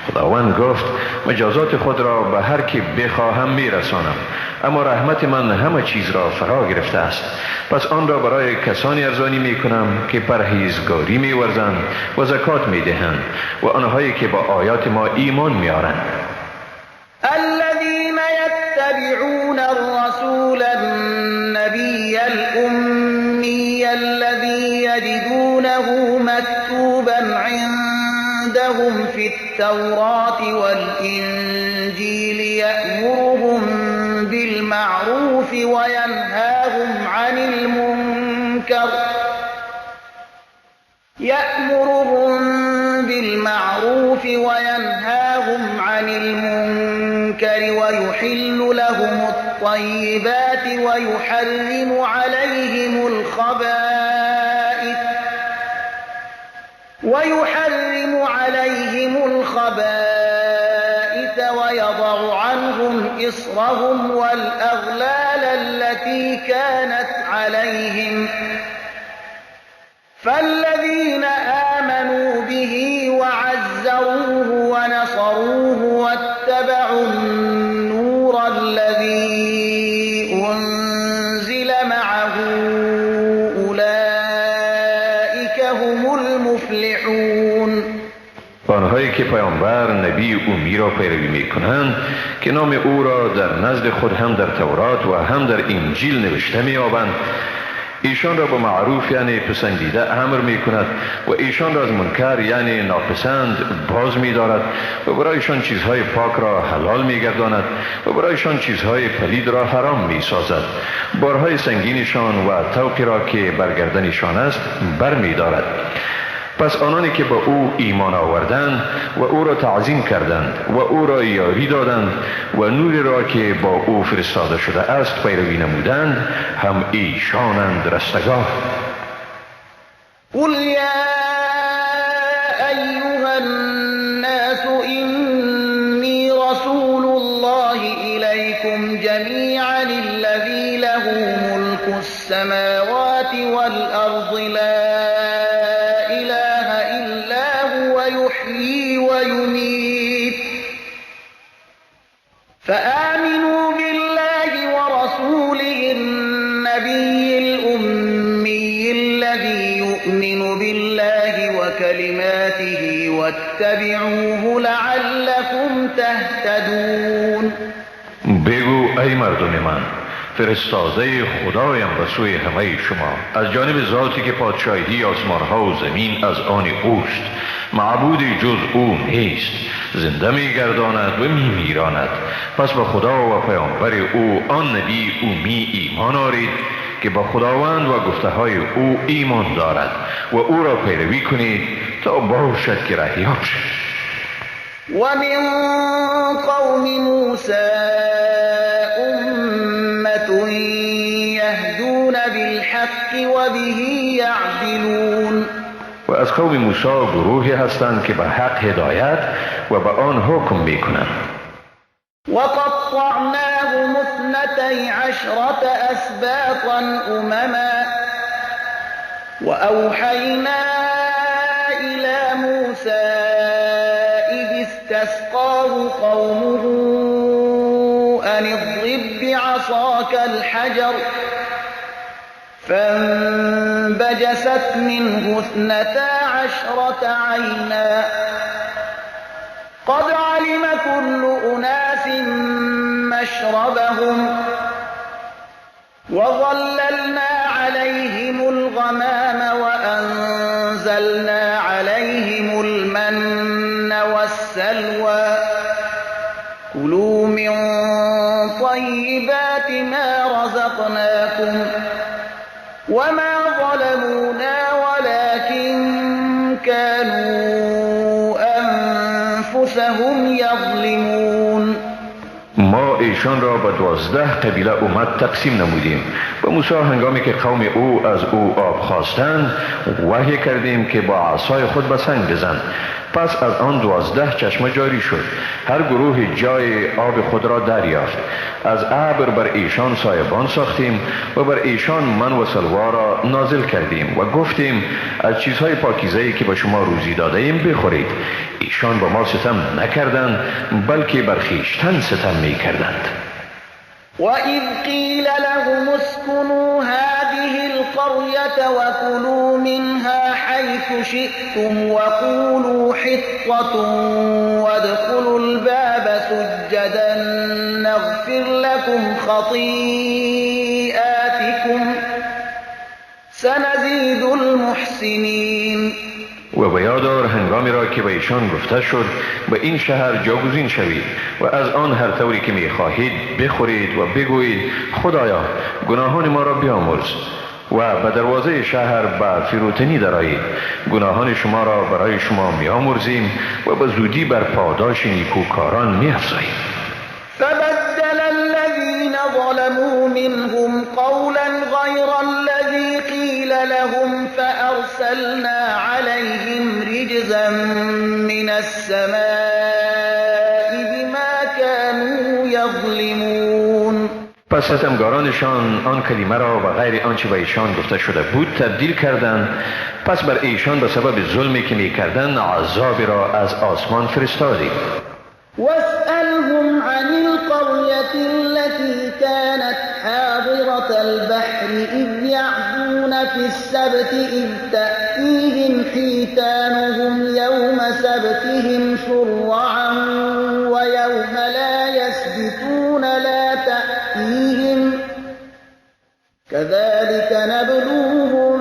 خداوند گفت مجازات خود را به هر کی بخواهم میرسانم، اما رحمت من همه چیز را فرا گرفته است. پس آن را برای کسانی ارزانی می کنم که پرهیزگاری می ورزند و زکات می دهند و آنهایی که با آیات ما ایمان می آرند. الذين يتبعون الرسول النبي الأمي الذي يجدونه مكتوبا عندهم في التوراة والإنجيل يأمرهم بالمعروف وينهاهم عن المنكر يأمرهم بالمعروف وينهاهم عن المنكر ويحل لهم الطيبات ويحرم عليهم الخبائث ويضع عنهم إصرهم والأغلال التي كانت عليهم. فالذين آمنوا به وعزروه ونصروه واتبعوا النور الذي أنزل معه أولئك هم المفلحون. آنهایی که پیامبر نبی امی را پیروی میکنند که نام او را در نزد خود هم در تورات و هم در انجیل نوشته می‌یابند، ایشان را به معروف یعنی پسندیده امر می کند و ایشان را از منکر یعنی ناپسند باز می دارد و برایشان چیزهای پاک را حلال می گرداند و برایشان چیزهای پلید را حرام می سازد. بارهای سنگینشان و طوقی را که برگردنشان است بر می دارد. پس آنانی که به او ایمان آوردند و او را تعظیم کردند و او را یاری دادند و نور را که با او فرستاده شده است پیروی نمودند، هم ایشانند رستگار. قل یا ایها الناس انی رسول الله الیکم جمیعا الذی له ملک السماوات والارض لا اله الا هو یحیی و یمیت فآمنوا بالله ورسوله النبی الأمی الذی یؤمن بالله وکلماته واتبعوه لعلکم تهتدون. بگو ای مردم من، فرستاده خدایم به سوی همه شما از جانب ذاتی که پادشاهی آسمانها و زمین از آن اوست، معبودی جز او نیست، زنده میگرداند و میمیراند. پس به خدا و پیامبر او آن نبی اومی ایمان آرید که با خداوند و گفته های او ایمان دارد و او را پیروی کنید تا باشد که رهیاب شد. و من قوم موسی امة یهدون بالحق و به یعدلون. و از قوم موسی گروهی هستند که به حق هدایت و به آن حکم میکنند. وقطعناهم اثنتي عشرة أسباطا أمما وأوحينا إلى موسى إذ استسقاه قومه أن اضرب بعصاك الحجر فانبجست منه 12 عينا قد علم كل أناس مشربهم وظللنا عليهم الغمام وأنزلنا عليهم المن والسلوى كلوا من طيبات ما رزقناكم وما ظلمونا ولكن كانوا أنفسهم یظلمون. ما ایشان را به 12 قبیله امت تقسیم نمودیم و موسی هنگامی که قوم او از او آب خواستند وحی کردیم که با عصای خود به سنگ بزن. پس از آن 12 چشمه جاری شد، هر گروه جای آب خود را دریافت. از ابر بر ایشان سایبان ساختیم و بر ایشان من و سلوا را نازل کردیم و گفتیم از چیزهای پاکیزه‌ای که به شما روزی داده ایم بخورید. ایشان با ما ستم نکردند، بلکه بر خویشتن ستم می کردند. وَإِذْ قِيلَ لَهُمُ اسْكُنُوا هَٰذِهِ الْقَرْيَةَ وَكُلُوا مِنْهَا حَيْثُ شِئْتُمْ وَقُولُوا حِطَّةٌ وَادْخُلُوا الْبَابَ سُجَّدًا نَّغْفِرْ لَكُمْ خَطِيئَاتِكُمْ سَنَزِيدُ الْمُحْسِنِينَ. و به یاد آور هنگامی را که به ایشان گفته شد به این شهر جاگزین شوید و از آن هر طوری که میخواهید بخورید و بگویید خدایا گناهان ما را بیامرز و به دروازه شهر به فروتنی درآیید، گناهان شما را برای شما میامرزیم و به زودی بر پاداش نیکوکاران میافزاییم. فبدل الذين ظلموا منهم قولا غير الذي قيل لهم فأرسلنا عليهم رجزا من السماء بما كانوا يظلمون. پس ستمگارانشان آن کلمه را به غیر آنچه به ایشان گفته شده بود تبدیل کردند. پس بر ایشان به سبب ظلمی که می‌کردند عذابی را از آسمان فرستادیم. واسألهم عن القرية التي كانت حاضرة البحر إذ يعدون في السبت إذ تأتيهم حيتانهم يوم سبتهم شرعا ويوم لا يسبتون لا تأتيهم كذلك نبلوهم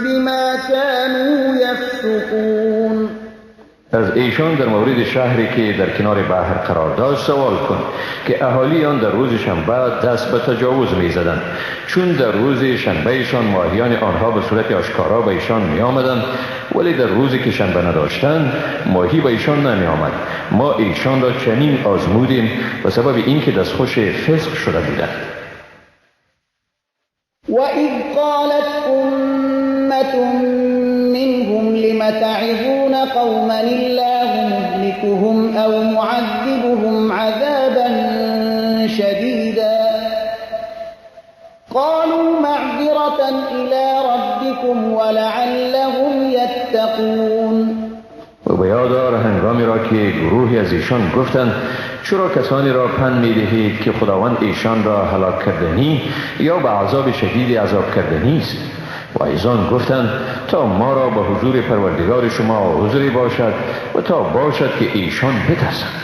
بما كانوا يفسقون. از ایشان در مورد شهری که در کنار بحر قرار داشت سوال کن که اهالی آن در روز شنبه دست به تجاوز می زدند، چون در روز شنبهشان ماهیان آنها به صورت آشکارا به ایشان می آمدند، ولی در روزی که شنبه نداشتند ماهی به ایشان نمی آمد. ما ایشان را چنین آزمودیم به سبب اینکه دستخوش فسق شده بودند. وَإِذْ قَالَتْ أُمَّةٌ مِّنْهُمْ لِمَ تَعِظُونَ قَوْمًا اللَّهُ مُهْلِكُهُمْ أَوْ مُعَذِّبُهُمْ عَذَابًا شَدِيدًا قَالُوا مَعْذِرَةً إِلَى رَبِّكُمْ وَلَعَلَّهُمْ يَتَّقُونَ. و به یاد آر هنگامی را که گروهی از ایشان گفتند چرا کسانی را پند می‌دهید که خداوند ایشان را هلاک کردنی یا به عذاب شدید عذاب کردنی است؟ و ایشان گفتند تا ما را به حضور پروردگار شما حضوری باشد و تا باشد که ایشان بترسند.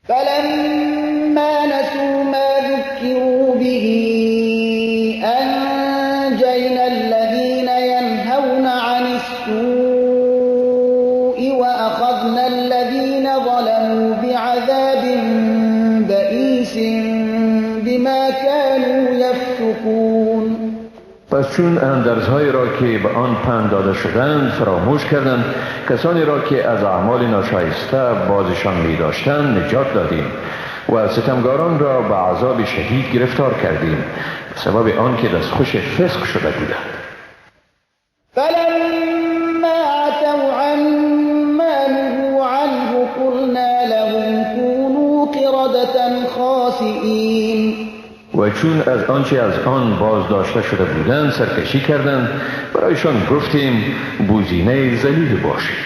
فلما نسوا ما ذکروا به انجینا الذین ینهون عن السوء وأخذنا الذين ظلموا بعذاب بئيس بما كانوا يفسقون. پس چون اندرزهایی را که به آن پند داده شدند فراموش کردند، کسانی را که از اعمال ناشایسته بازشان می داشتند نجات دادیم و ستمگاران را به عذاب شدید گرفتار کردیم به سبب آنکه دستخوش فسق شده بودند. فلما عتوا عما نهوا عنه قلنا لهم كونوا قردة خاسئین. و چون از آنچه از آن باز داشته شده بودند سرکشی کردند، برایشان گفتیم بوزینه ذلیل باشید.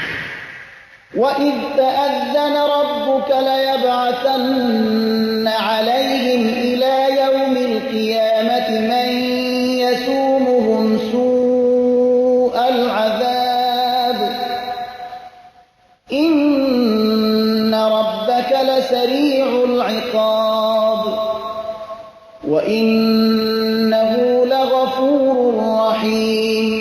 وَإِذْ تَأَذَّنَ رَبُّكَ لَيَبْعَثَنَّ عَلَيْهِمْ إِلَى يَوْمِ الْقِيَامَةِ مَن يَسُومُهُمْ سُوءَ الْعَذَابِ إِنَّ رَبَّكَ لَسَرِيعُ الْعِقَابِ وَإِنَّهُ لَغَفُورٌ رَّحِيمٌ.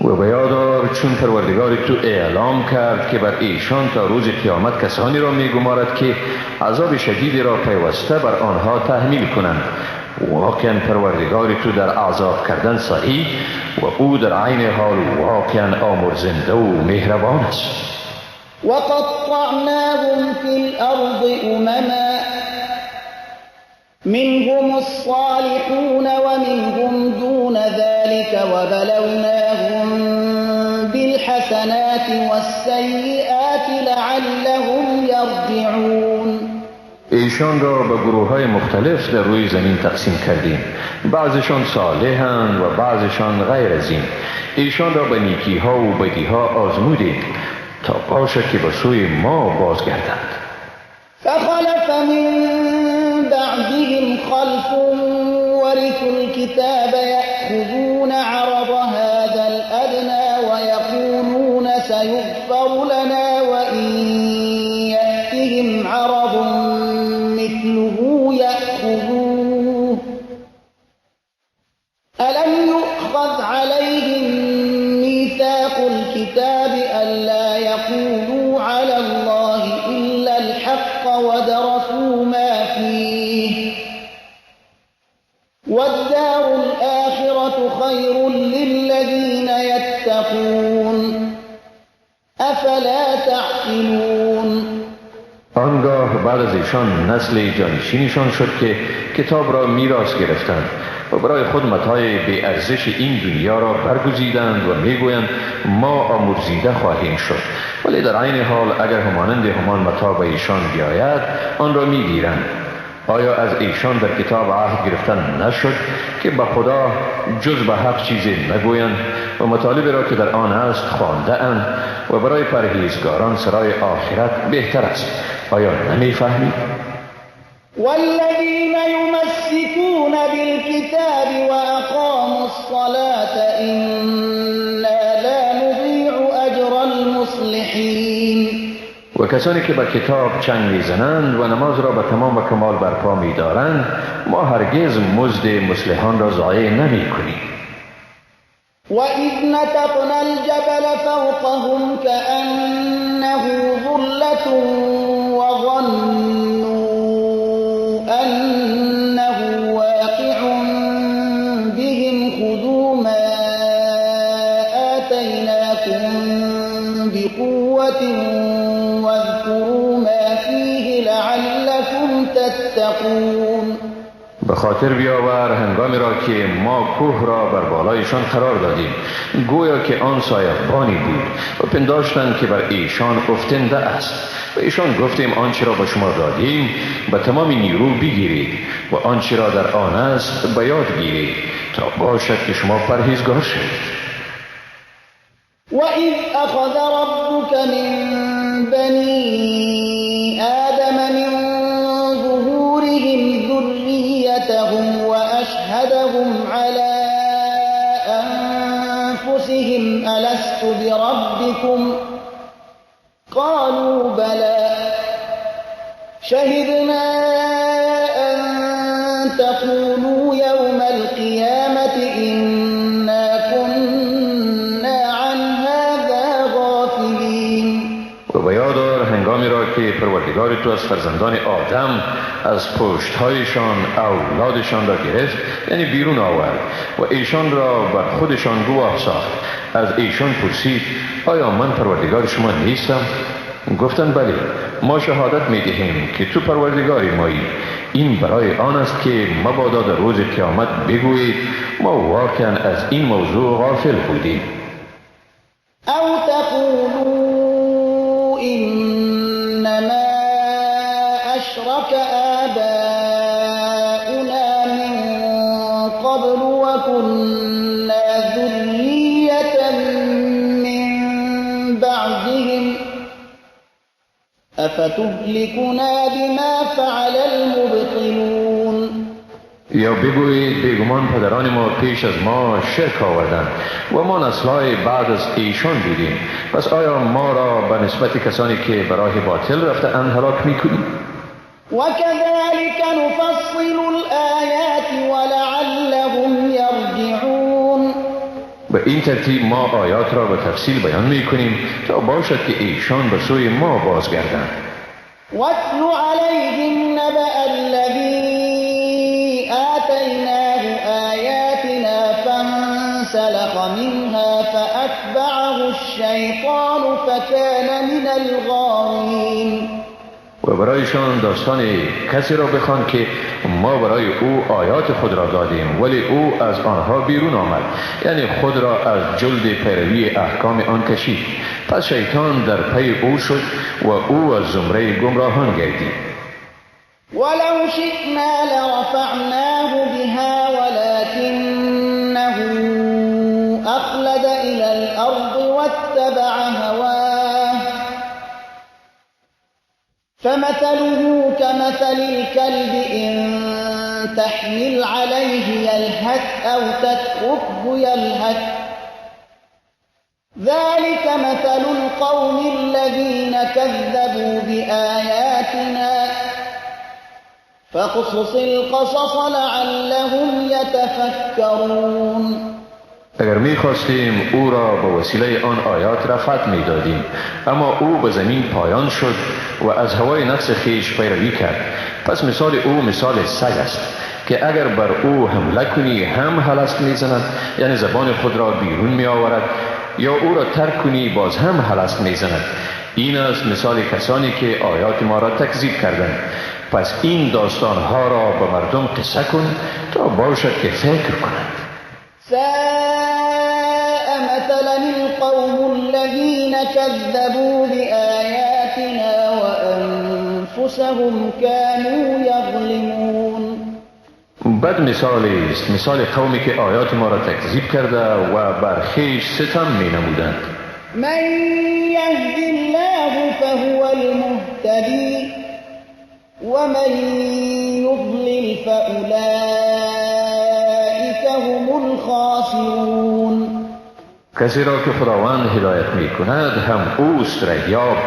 و به یاد آر چون پروردگار تو اعلام کرد که بر ایشان تا روز قیامت کسانی را می‌گمارد که عذاب شدیدی را پیوسته بر آنها تحمیل کنند. واقعا پروردگار تو در عذاب کردن صحیح و او در عین حال واقعا آمرزنده و مهربان است. وقطعناهم فی الارض امما منهم الصالحون ومنهم دون ذلك وبلوناهم بالحسنات والسيئات لعلهم يرجعون. ایشان را به گروه های مختلف در روی زمین تقسیم کردیم، بعضشان صالحند و بعضشان غیر از این. ایشان را به نیکی ها و بدی ها آزمودیم تا باشد که به سوی ما بازگردند. فخلف من بعدهم خلف ورثوا الكتاب يأخذون عرض هذا الأدنى ويقولون سيغفر لنا وإن يأتهم عرض مثله يأخذوه ألم يؤخذ عليهم ميثاق الكتاب ألا يقولوا على الله إلا الحق ودرسوا ما فيه والدار الآخرة خير للذين يتقون أفلا تعقلون. آنگاه بعد از ایشان نسل جانشینشان شد که کتاب را میراث گرفتند و برای خود متاع بی ارزش این دنیا را برگزیدند و میگویند ما آمرزیده خواهیم شد، ولی در عین حال اگر همانند همان متاع به ایشان بیاید آن را میگیرند. آیا از ایشان در کتاب عهد گرفتن نشد که به خدا جز به حق چیزی نگویند و مطالب را که در آن است خوانده اند و برای پرهیزگاران سرای آخرت بهتر است؟ آیا نمیفهمید؟ والذین یمسکون بالکتاب وأقاموا الصلاة إنا لا نضیع اجر المصلحین. و کسانی که به کتاب چنگ میزنند و نماز را به تمام و کمال برپا میدارند، ما هرگز مزد مصلحان را ضایع نمی کنیم. وَإِذْ نَتَقْنَا الْجَبَلَ فَوْقَهُمْ كَأَنَّهُ ظُلَّةٌ وَظَنُّوا أَنَّهُ وَاقِعٌ بِهِمْ خُذُوا مَا آتَيْنَاكُمْ بِقُوَّةٍ وَاذْكُرُوا مَا فِيهِ لَعَلَّكُمْ تَتَّقُونَ. به خاطر بیاور هنگامی را که ما کوه را بر بالایشان قرار دادیم، گویا که آن سایه‌بانی بود و پنداشتند که بر ایشان افتنده است. و ایشان گفتیم آنچه را به شما دادیم به تمام نیرو بگیرید و آنچه را در آن است به یاد گیرید تا باشد که شما پرهیزگار شوید. وَإِذْ أَخَذَ رَبُّكَ مِنْ بَنِي آدَمَ مِنْ ظُهُورِهِمْ ذُرِّيَّتَهُمْ وَأَشْهَدَهُمْ عَلَى أَنفُسِهِمْ أَلَسْتُ بِرَبِّكُمْ قَالُوا بَلَى شَهِدْنَا أَن تَقُولُوا يَوْمَ الْقِيَامَةِ إِنَّا كُنَّا عَنْ هَذَا غَافِلِينَ. و به یاد آور هنگامی را که پروردگار تو از فرزندان آدم از پشتهایشان اولادشان را گرفت، یعنی بیرون آورد و ایشان را بر خودشان گواه ساخت. از ایشان پرسید آیا من پروردگار شما نیستم؟ گفتند بله، ما شهادت می دهیم که تو پروردگار مایی. این برای آن است که مبادا در روز قیامت بگویید ما واقعا از این موضوع غافل بودیم. او تقولوا انما اشرك آباؤنا من قبل وكنا ذرية من بعدهم افتهلكنا بما فعل المبطلون. یا بگویید بیگمان پدران ما پیش از ما شرک آوردند و ما نسل‌های بعد از ایشان بودیم، پس آیا ما را به نسبت کسانی که به راه باطل رفته اند هلاک میکنیم؟ وكذلك نفصل الآیات ولعلهم یرجعون. به این ترتیب ما آیات را به تفصیل بیان میکنیم تا باشد که ایشان به سوی ما بازگردند. واتل علیهم نبأ الذی آتیناه آیاتنا فانسلخ منها فأتبعه الشیطان فکان من الغاوین. و برایشان داستان کسی را بخوان که ما برای او آیات خود را دادیم ولی او از آنها بیرون آمد، یعنی خود را از جلد پیروی احکام آن کشید. پس شیطان در پی او شد و او از زمره گمراهان گردید. ولو شئنا لرفعناه بها ولكنه أخلد إلى الأرض واتبع هواه فمثله كمثل الكلب إن تحمل عليه يلهث أو تتركه يلهث ذلك مثل القوم الذين كذبوا بآياتنا فاقصص القصص لعلهم يتفكرون. اگر می‌خواستیم او را به وسیله آن آیات رفعت می‌دادیم، اما او به زمین پایان شد و از هوای نفس خویش پیروی کرد. پس مثال او مثال سگ است که اگر بر او حمله کنی هم هلست می‌زند، یعنی زبان خود را بیرون می‌آورد، یا او را ترک کنی باز هم هلست می‌زند. این است مثال کسانی که آیات ما را تکذیب کردند. پس این داستانها را به مردم قصه کن تا باشد که فکر کنند. ساء مثلا القوم الذين كذبوا بآياتنا وأنفسهم كانوا يظلمون. بد مثالی است مثال قومی که آیات ما را تکذیب کرده و بر خویش ستم می نمودند. من یهد الله فهو المهتدی ومن یضلل فأولئک هم الخاسرون. کسی را که خداوند هدایت می کند هم اوست رهیاب،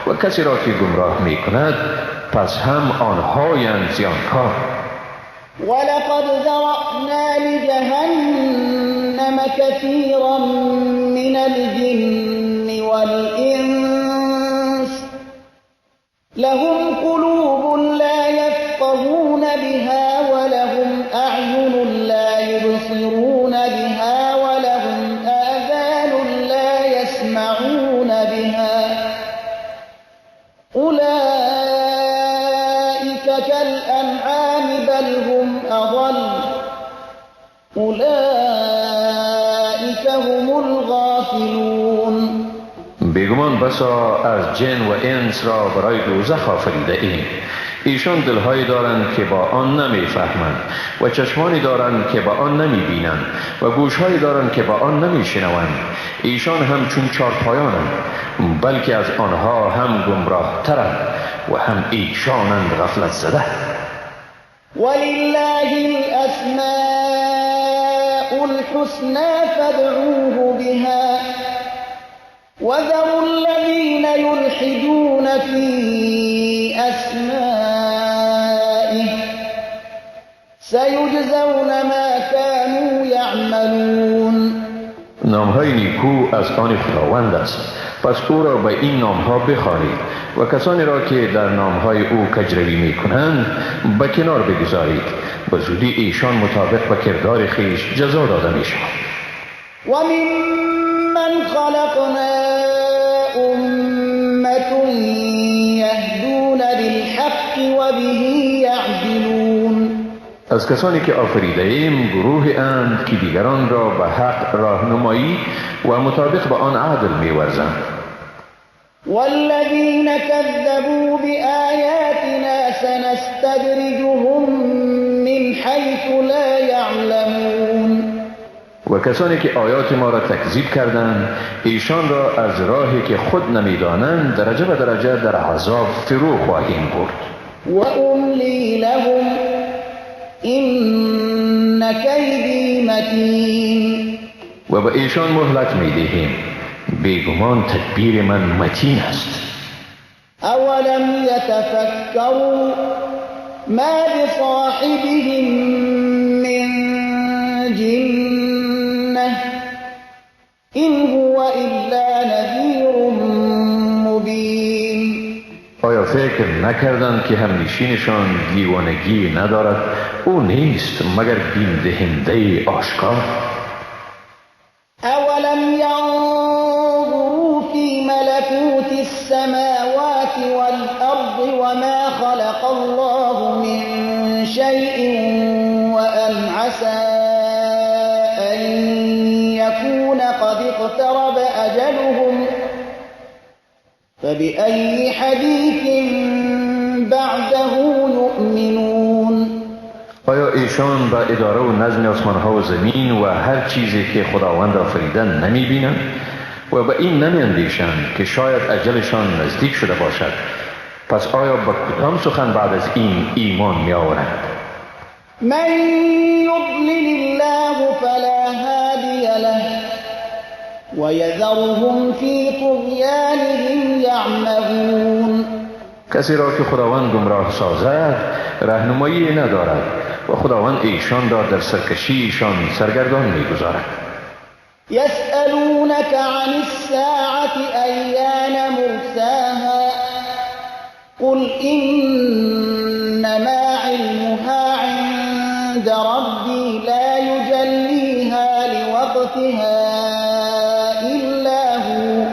و کسی را که گمراه می کند پس هم آنهایند زیانکار. ولقد ذرأنا لجهنم كثيرا من الجن والإنس لهم قلوب لا يفقهون بها ولهم أعين لا يبصرون بها ولهم آذان لا يسمعون بها أولئك كالأنعام بل هم أضل أولئك هم الغافلون. بیگمان بسا از جن و انس را برای دوزخ آفریده ایم. ایشان دلهایی دارند که با آن نمیفهمند و چشمانی دارند که با آن نمیبینند و گوشهایی دارند که با آن نمیشنوند. ایشان هم چون چارپایانند، بلکه از آنها هم گمراه ترند و هم ایشانند غفلت زده. ولله الاسماء الحسنى فادعوه بها وذروا الذين يلحدون في أسمائه سيجزون ما كانوا يعملون. نامهای نیکو از آن خداوند است، پس او را به این نامها بخوانید و کسانی را که در نامهای او کجروی میکنند به کنار بگذارید. به زودی ایشان مطابق به کردار خویش جزا داده میشوند. و ممن خلقنا أمة يهدون بالحق وبه يعدلون. از کسانی که آفریده ایم گروه اند که دیگران را به حق راهنمایی و مطابق به آن عدل می‌ورزند. والذین كذبوا بآیاتنا سنستدرجهم من حیث لا یعلمون. و کسانی که آیات ما را تکذیب کردند ایشان را از راهی که خود نمیدانند درجه به درجه در عذاب فرو خواهیم برد. و املی لهم این کیدی متین. و به ایشان مهلت میدهیم، بیگمان تدبیر من متین است. اولم یتفکروا ما بصاحبهم من جنة این هو الا نذیر مبین. آیا فکر نکردند که همنشینشان دیوانگی ندارد؟ او نیست مگر بیم دهنده آشکار. اولم ینظروا فی ملکوت السماوات والارض وما خلق الله من شیء وان عسى ان یکون قد اقترب اجلهم فبأي حدیث بعده یؤمنون. آیا ایشان با اداره و نظم آسمانها و زمین و هر چیزی که خداوند آفریدن نمی بینند و به این نمی اندیشند که شاید اجلشان نزدیک شده باشد؟ پس آیا به کدام سخن بعد از این ایمان می آورند؟ من یضلل الله فلا هادی له ویذرهم فی طغیانهم یعمهون. کسی را که خداوند گمراه سازد راهنمایی ندارد و خداوند ایشان را در سرکشی ایشان سرگردان می‌گذارد. یسألونک عن الساعة ایان مرساها قل انما علمها عند ربی لا یجلیها لوقتها الا هو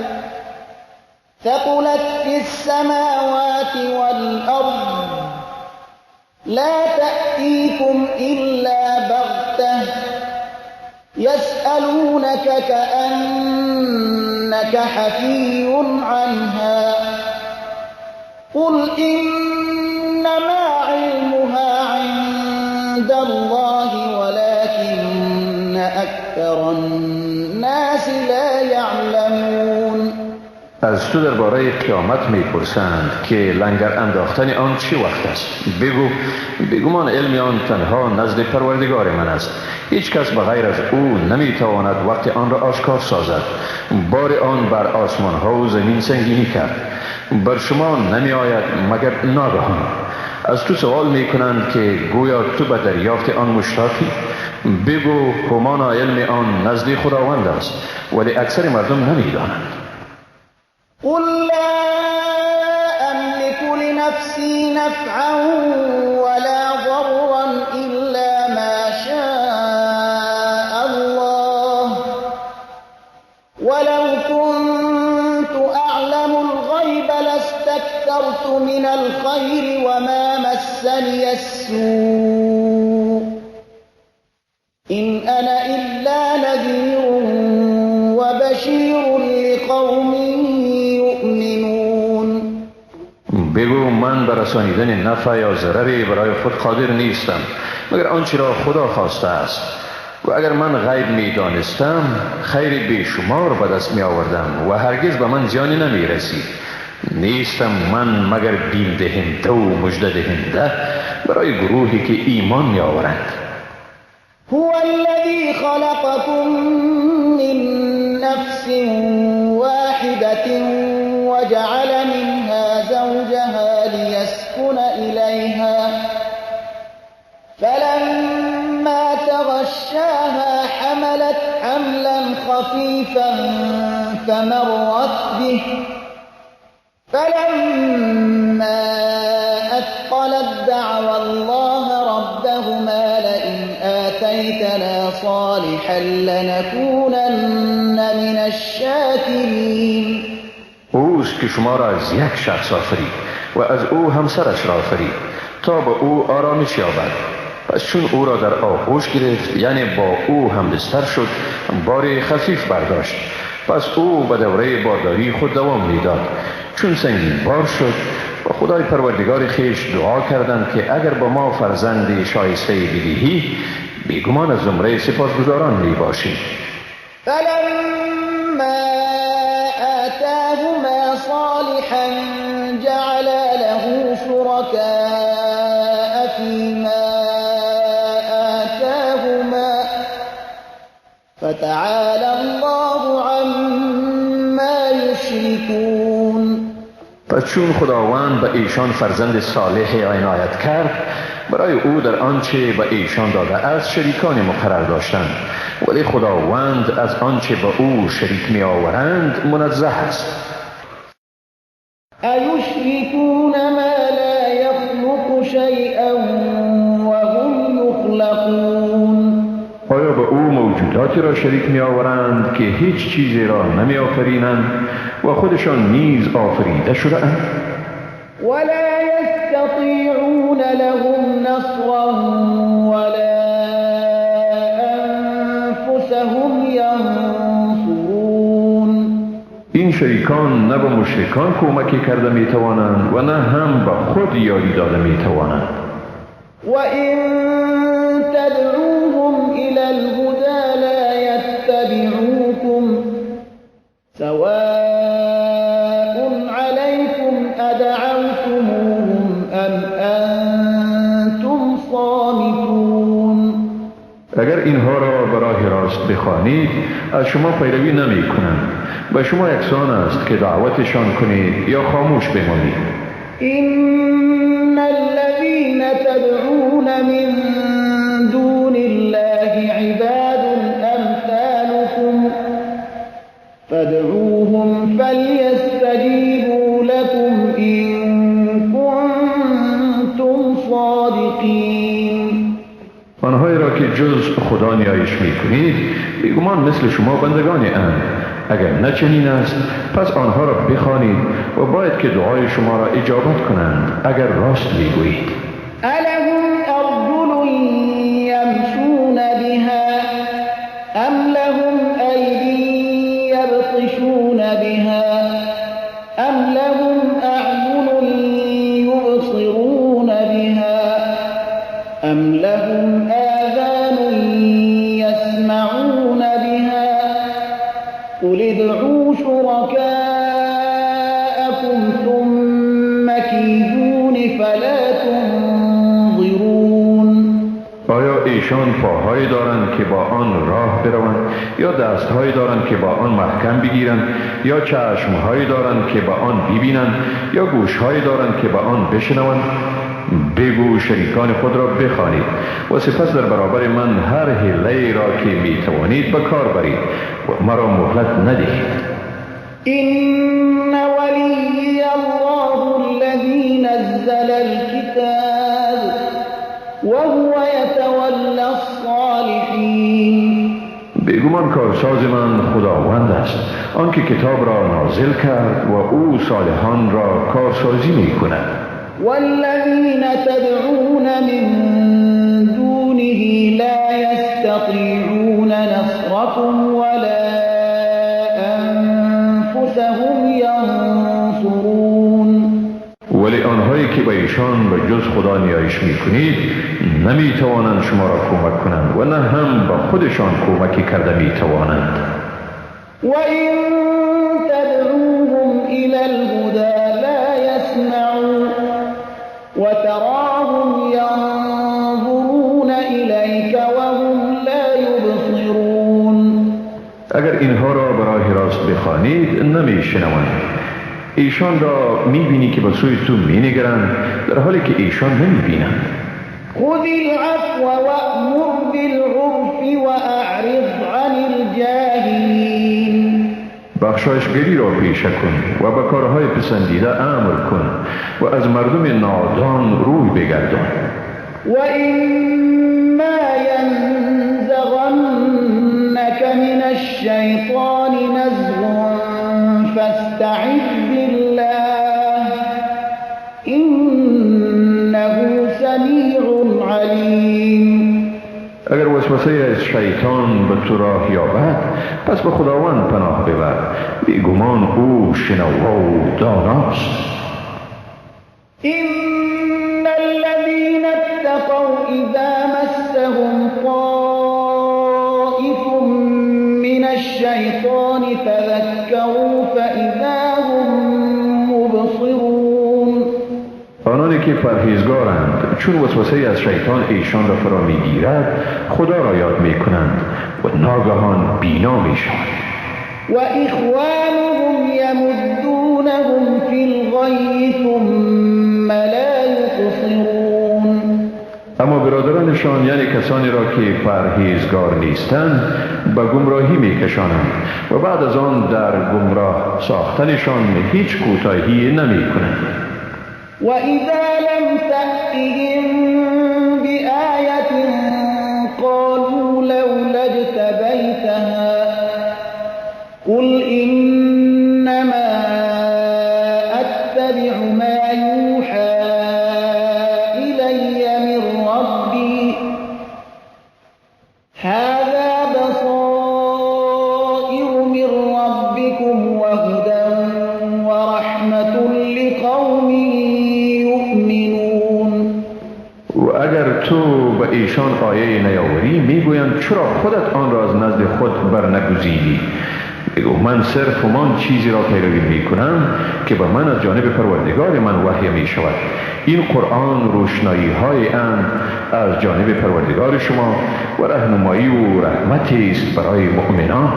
ثقلت في السماوات والأرض لا تأتيكم إلا بغتة يسألونك كأنك حفي عنها قل إنما علمها عند الله ولكن أكثر الناس لا يعلمون. از تو درباره قیامت میپرسند که لنگر انداختن آن چه وقت است؟ بگو بیگمان علم آن تنها نزد پروردگار من است. هیچ کس به غیر از او نمیتواند وقت آن را آشکار سازد. بار آن بر آسمان ها و زمین سنگینی کرد، بر شما نمی آید مگر ناگهان. از تو سوال می کنند که گویا تو به دریافت آن مشتاقی؟ بگو همانا علم آن نزد خداوند است، ولی اکثر مردم نمی دانند. قل لا أملك لنفسي نفعا ولا ضرا إلا ما شاء الله ولو كنت أعلم الغيب لاستكثرت من الخير وما مسني السوء إن أنا إلا نذير وبشير لقوم يؤمنون. بگو من به رسانیدن نفع یا ضرری برای خود قادر نیستم مگر آنچه را خدا خواسته است، و اگر من غیب می دانستم خیر بیشمار به دست می آوردم و هرگز به من زیانی نمی رسید. نیستم من مگر بیم دهنده و مژده دهنده برای گروهی که ایمان می آورند. هو الذي خلقكم من نفس واحدة وجعل منها زوجها ليسكن إليها فلما تغشاها حملت حملا خفيفا فمرت به فلما أثقلت دعوا الله ربهما لئن آتيتنا صالحا لنكونن من الشاكرين. اوست که شما را از یک شخص آفرید و از او همسرش را آفرید تا به او آرامش یابد. پس چون او را در آغوش گرفت، یعنی با او همبستر شد، بار خفیف برداشت. پس او به دوره بارداری خود دوام میداد. چون سنگین بار شد با خدای پروردگار خویش دعا کردند که اگر با ما فرزند شایسته بدهی بیگمان از زمره سپاسگزاران می باشیم. فلما آتاهما صالحا جعلا له شركاء فيما آتاهما فتعالى الله عما يشركون. پس چون خداوند به ایشان فرزند صالح عنایت کرد، برای او در آنچه به ایشان داده است شریکان مقرر داشتند، ولی خداوند از آنچه به او شریک می آورند منزه است. ایشرکون ما لا یخلق شیئا وهم یخلقون. آیا به او موجوداتی را شریک می آورند که هیچ چیزی را نمی آفرینند و خودشان نیز آفریده شده اند؟ ولا يستطيعون لهم نصرا ولا أنفسهم ينصرون. این شریکان نه به مشرکان کمکی کرده می توانند و نه هم به خود یاری داده می توانند. وإن تدعوهم إلى الهدى لا يتبعوكم سواء عليكم أدعوتموهم أم أنتم صامتون. اگر اینها را به راه راست بخوانید از شما پیروی نمی کنند. به شما یکسان است که دعوتشان کنید یا خاموش بمانید. إن الذين تدعون من دون الله عباد أمثالكم فادعوهم فليستجيبوا لكم إن كنتم صادقين. آنهایی را که جز خدا نیایش می‌کنید بیگمان مثل شما بندگانی اند. اگر نه چنین است پس آنها را بخوانید و باید که دعای شما را اجابت کنند اگر راست میگویید. ألهم أرجل يمشون بها أم لهم أيدي يبطشون بها أم لهم أعين يبصرون بها أم لهم آذان يسمعون بها قل ادعوا شركاءكم ثم كيدون فلا تنظرون. آیا ایشان پاهایی دارند که با آن راه بروند، یا دستهایی دارند که با آن محکم بگیرند، یا چشمهایی دارند که با آن ببینند، یا گوشهایی دارند که با آن بشنوند؟ بگو شریکان خود را بخوانید و سپس در برابر من هر حیله را که می توانید به کار برید و مرا مهلت ندهید. إن ولی الله الذي نزل الكتاب وهو يتولى الصالحین. بیگمان کارساز من خداوند است، آنکه کتاب را نازل کرد و او صالحان را کارسازی می کند. والذین تدعون من دونه لا يستطيعون نصركم ولا أنفسهم ينصرون. ولی آنهایی که به ایشان به جز خدا نیایش میکنید نمیتوانند شما را کمک کنند و نه هم به خودشان کمکی کرده میتوانند. و این تدعوهم الى الهدى لا يسمعوا وتراهم ينظرون إليك وهم لا يبصرون. اگر اینها را براه راست بخوانید نمیشنوند. ایشان را میبینی که به سوی تو مینگرند در حالی که ایشان نمیبینند. خذ العفو وأمر بالعرف وأعرض عن الجاهلین. بخشایشگری را پیشه کن و به کارهای پسندیده امر کن و از مردم نادان روی بگردان. و اما ینزغنک من الشیطان نزغ فاستعذ بالله انه سمیع علیم. اگر وسوسه از شیطان به تو راه یابد پس به خداوند پناه ببر، بیگمان او شنوا و داناست. ان الذين اتقوا اذا مسهم طائف من الشیطان تذکروا فاذا هم مبصرون. آنانی که پرهیزگارند چون وسوسه از شیطان ایشان را فرا میگیرد خدا را یاد میکنند و ناگهان بینا میشوند. و اخوانهم یمدونهم فی الغی ثم لا یقصرون. اما برادرانشان یعنی کسانی را که پرهیزگار نیستند به گمراهی میکشانند و بعد از آن در گمراه ساختنشان هیچ کوتاهی نمیکنند. وَإِذَا لَمْ تَأْتِهِمْ بِآيَةٍ قَالُوا لَوْلَا اجْتَبَيْتَهَا قُلْ إِنَّمَا أَتَّبِعُ مَا يُوحَى إِلَيَّ مِنْ رَبِّي هَذَا بَصَائِرُ مِنْ رَبِّكُمْ وَهُدًى وَرَحْمَةٌ لِقَوْمٍ. و اگر تو به ایشان آیه نیاوری میگویند چرا خودت آن را از نزد خود برنگزیدی؟ بگو من صرف همان چیزی را پیروی میکنم که به من از جانب پروردگار من وحی می شود. این قرآن روشنایی های اند از جانب پروردگار شما و رهنمایی و رحمتی است برای مؤمنان.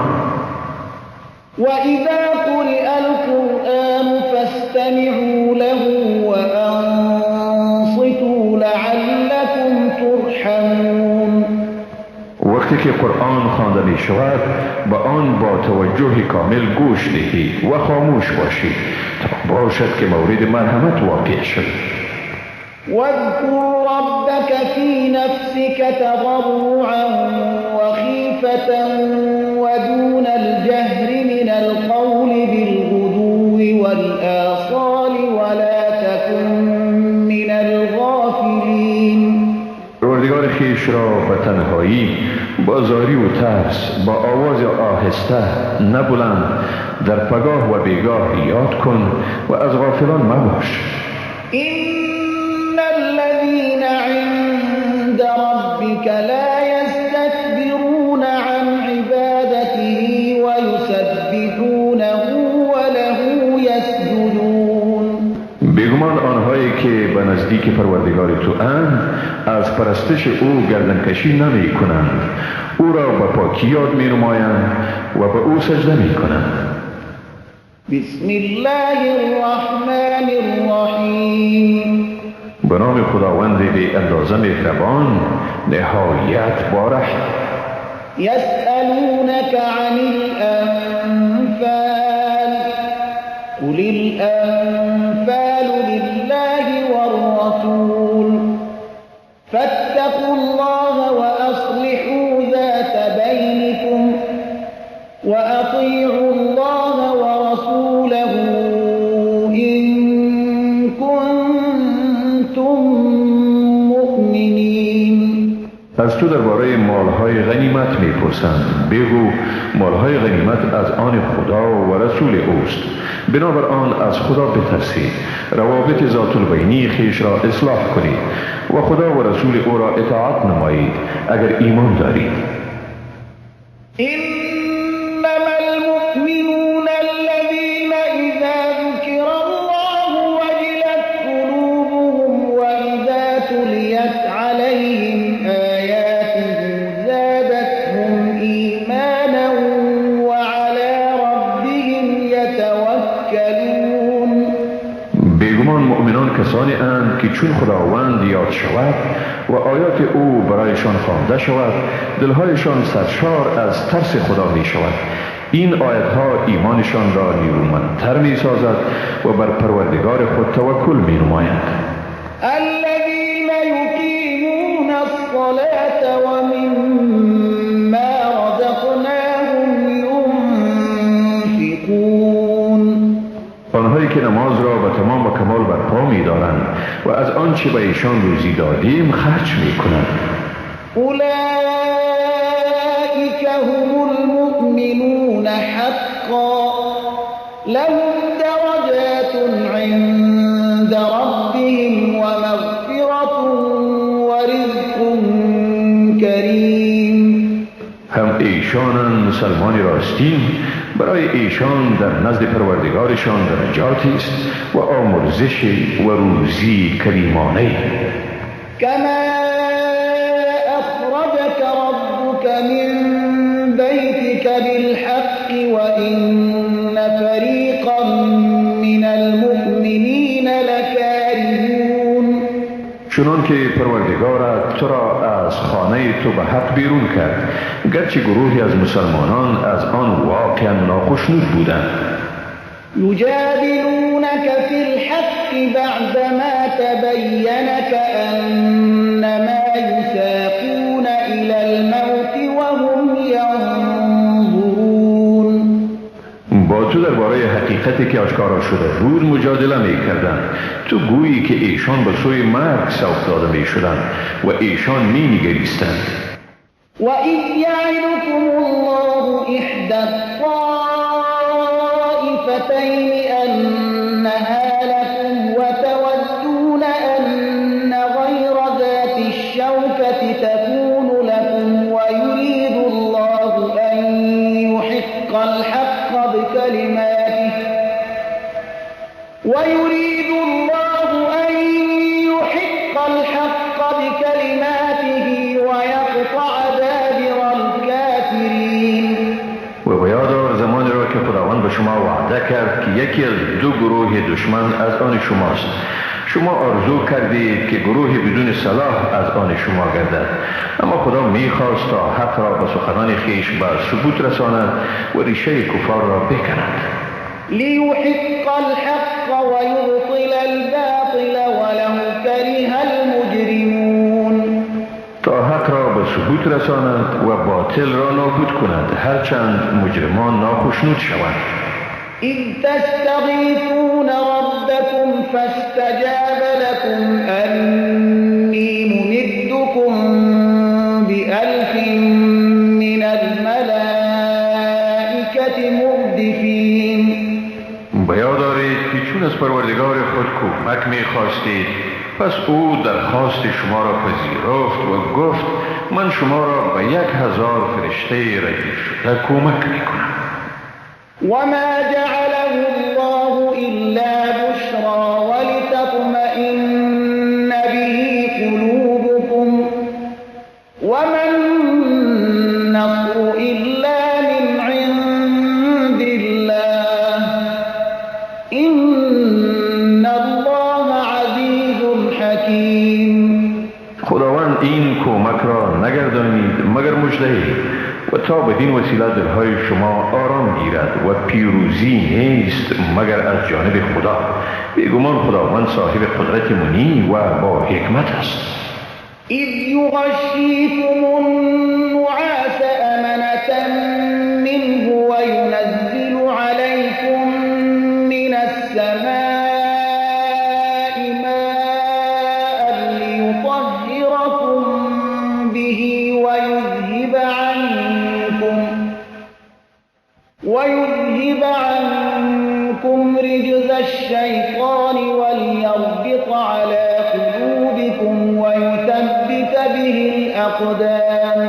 و اذا قرئ القرآن فاستمعوا له وانصتوا لعلكم ترحمون. وقتی که قرآن خوانده می شود به آن با توجه کامل گوش دهید و خاموش باشید تا باشد که مورد مرحمت واقع شد. واذكر ربك في نفسك تضرعا وخيفة ودون الجهر من القول بالغدو والآصال ولا تكن من الغافلين. پروردگار خویش را به تنهایی با زاری و ترس با آواز آهسته نه بلند در پگاه و بیگاه یاد کن و از غافلان مباش. إن الذين عند ربك لا يستكبرون عن عبادته ويسبحونه وله يسجدون. بیگمان آنهایی که به نزدیک پروردگار تو اند از پرستش او گردنکشی نمی کنند، او را به پاکی یاد می نمایند و به او سجده می کنند. بسم الله الرحمن الرحیم. به نام خداوند بی اندازه مهربان، نهایت بارحم. یسألونک عن الانفال قل الانفال لله والرسول فاتقوا الله وأصلحوا ذات بينكم وأطيعوا الله ورسوله إن كنتم مؤمنين. از تو درباره مالهای غنیمت میپرسند. بگو مالهای غنیمت از آن خدا و رسول اوست، بنابر آن از خدا بترسید، روابط ذات البینی خویش را اصلاح کنید و خدا و رسول او را اطاعت نمایید اگر ایمان دارید. انما المؤمنون الذين اذا ذكر الله وجلت قلوبهم واذا تليت عليهم آياته زادتهم ایمانا وعلى ربهم يتوكلون. بیگمان مؤمنان کسانی اند که چون خداوند یاد شود و آیات او برایشان خوانده شود، دلهایشان سرشار از ترس خدا می شود. این آیتها ایمانشان را نیرومندتر می سازد و بر پروردگار خود توکل می نمایند. الذين يقيمون الصلاة ومما رزقناهم ينفقون. آنهایی که نماز را به تمام و کمال برپا می دارند و از آنچه به ایشان روزی دادیم خرج می کنند. اولئک هم المؤمنون حقا لهم درجات عند ربهم ومغفرة ورزق کریم. هم ایشانند مسلمان راستین، برای ایشان در نزد پروردگارشان درجاتی است و آمرزش و روزی کریمانه. کما اخرجک ربک من بیتک بالحق وان فریقا من المؤمنین لکارهون. چنان که پروردگارت تو را از خانه تو به حق بیرون کرد، گرچه گروهی از مسلمانان از آن واقعا ناخشنود بودند. یجادلونک فی الحق بعدما تبین کأنما یساقون الی الموت وهم ینظرون. با تو درباره حقیقتی که آشکارا شده بود مجادله می کردند. تو گویی که ایشان به سوی مرگ سوق داده می شدند و ایشان می نگریستند. وَإِذْ يَعِدُكُمُ اللَّهُ إِحْدَى الطَّائِفَتَيْنِ أَنَّهَا لَكُمْ وَتَوَدُّونَ أَنَّ غَيْرَ ذَاتِ الشَّوْكَةِ تَكُونُ لَكُمْ وَيُرِيدُ اللَّهُ أَن يُحِقَّ الْحَقَّ بِكَلِمَاتِهِ وَيُرِيدُ اللَّهُ أَن يُحِقَّ الْحَقَّ بِكَلِمَاتِهِ وَيَقْطَعَ دَابِرَ الْكَافِرِينَ. و به یاد آور زمانی را که خداوند به شما وعده کرد که یکی از دو گروه دشمن از آن شماست. شما آرزو کردید که گروه بدون صلاح از آن شما گردد، اما خدا میخواست تا حق را به سخنان خویش به ثبوت رساند و ریشه کفار را بکند. لیحق الحق ویبطل الباطل ولو کره المجرمون. تا حق را به ثبوت رساند و باطل را نابود کند، هرچند مجرمان ناخشنود شوند. اذ تستغیثون ربکم فاستجاب لكم انی ممدکم بألف من الملائکة مردفین. به یاد دارید که چون از پروردگار خود کمک می‌خواستید، پس او درخواست شما را پذیرفت و گفت من شما را به 1000 فرشته ردیف شده کمک می‌کنم. وما جعله الله إلا بشرى ولتطمئن به قلوبكم وما النصر إلا من عند الله إن الله عزيز حكيم. را نگردانید مگر مژده، و تا بدین وسیله دلهای شما آرام گیرد و پیروزی نیست مگر از جانب خدا. بیگمان خداوند صاحب قدرت منی و با حکمت است. اذ یغشیکم النعاس امنة منه وینزل علیکم من السماء ماء لیطهرکم به ويذهب عنكم رجز الشيطان وليربط على قلوبكم ويثبت به الأقدام.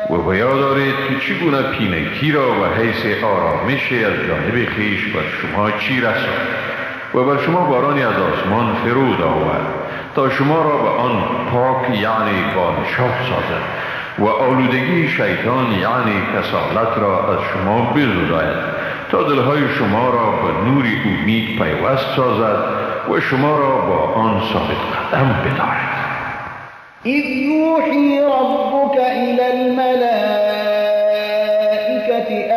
و به یاد دارید که چگونه پینکی را به حیث آرامش از جانب خویش بر شما چیره ساخت و بر شما بارانی از آسمان فرود آورد تا شما را به آن پاک یعنی با نشاط سازد و آلودگی شیطان یعنی کسالت را از شما بزداید تا دلهای شما را به نور امید پیوست سازد و شما را با آن ثابت قدم بدارد. اذ یوحی ربک الی الملائکة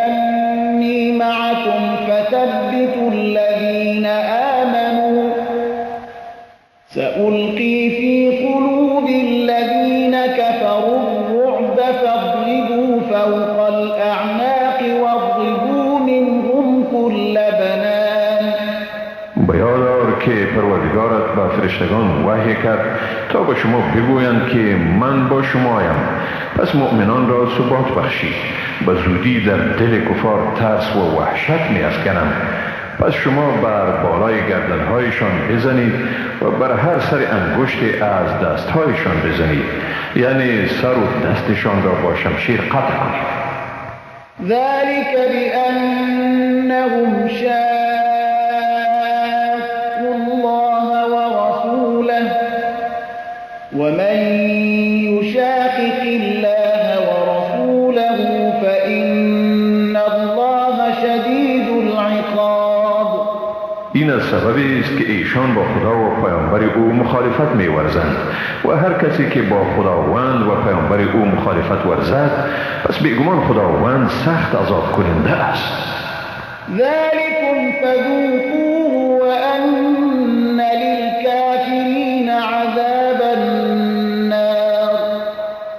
انی معکم فثبتوا الذین آمنوا سألقی فی قلوب الذین كفروا الرعب فاضربوا فوق الأعناق واضربوا منهم كل بنان. به یاد آور که پروردگارت به فرشتگان وحی کرد تا به شما بگویند که من با شمایم، پس مؤمنان را ثبات بخشید. به زودی در دل کفار ترس و وحشت می افکنم، پس شما بر بالای گردنهایشان بزنید و بر هر سر انگشت از دستهایشان بزنید، یعنی سر و دستشان را با شمشیر قطع کنید. ذلك بأنهم شاقوا الله ورسوله ومن يشاقق الله ورسوله فإن الله شدید العقاب. این از سببی است که ایشان با خدا و پیامبر او مخالفت می‌ورزند و هر کسی که با خداوند و پیامبر او مخالفت ورزد پس بیگمان خداوند سخت عذاب کننده است. ذلكم فذوقوه وأن للكافرین عذاب النار.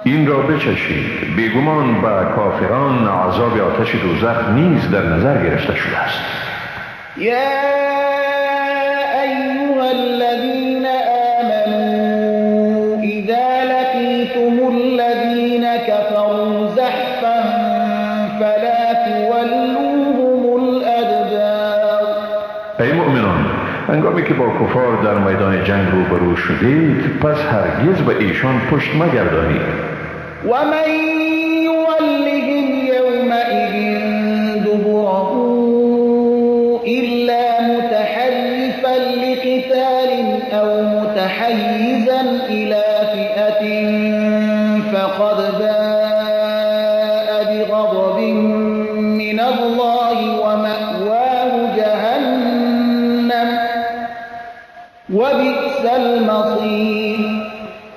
این را بچشید، بیگمان به کافران عذاب آتش دوزخ نیز در نظر گرفته شده است. یا ایها الذین آمنوا اذا لقیتم الذین كفروا زحفا فلا تولوهم الادبار. ای مؤمنان، هنگامی که با کفار در میدان جنگ روبرو شدید پس هرگز به ایشان پشت مگردانید. ومن یولهم یومئذ دبره إلا متحرفا لقتال أو متحيزا إلى فئة فقد باء بغضب من الله ومأواه جهنم وبئس المصير.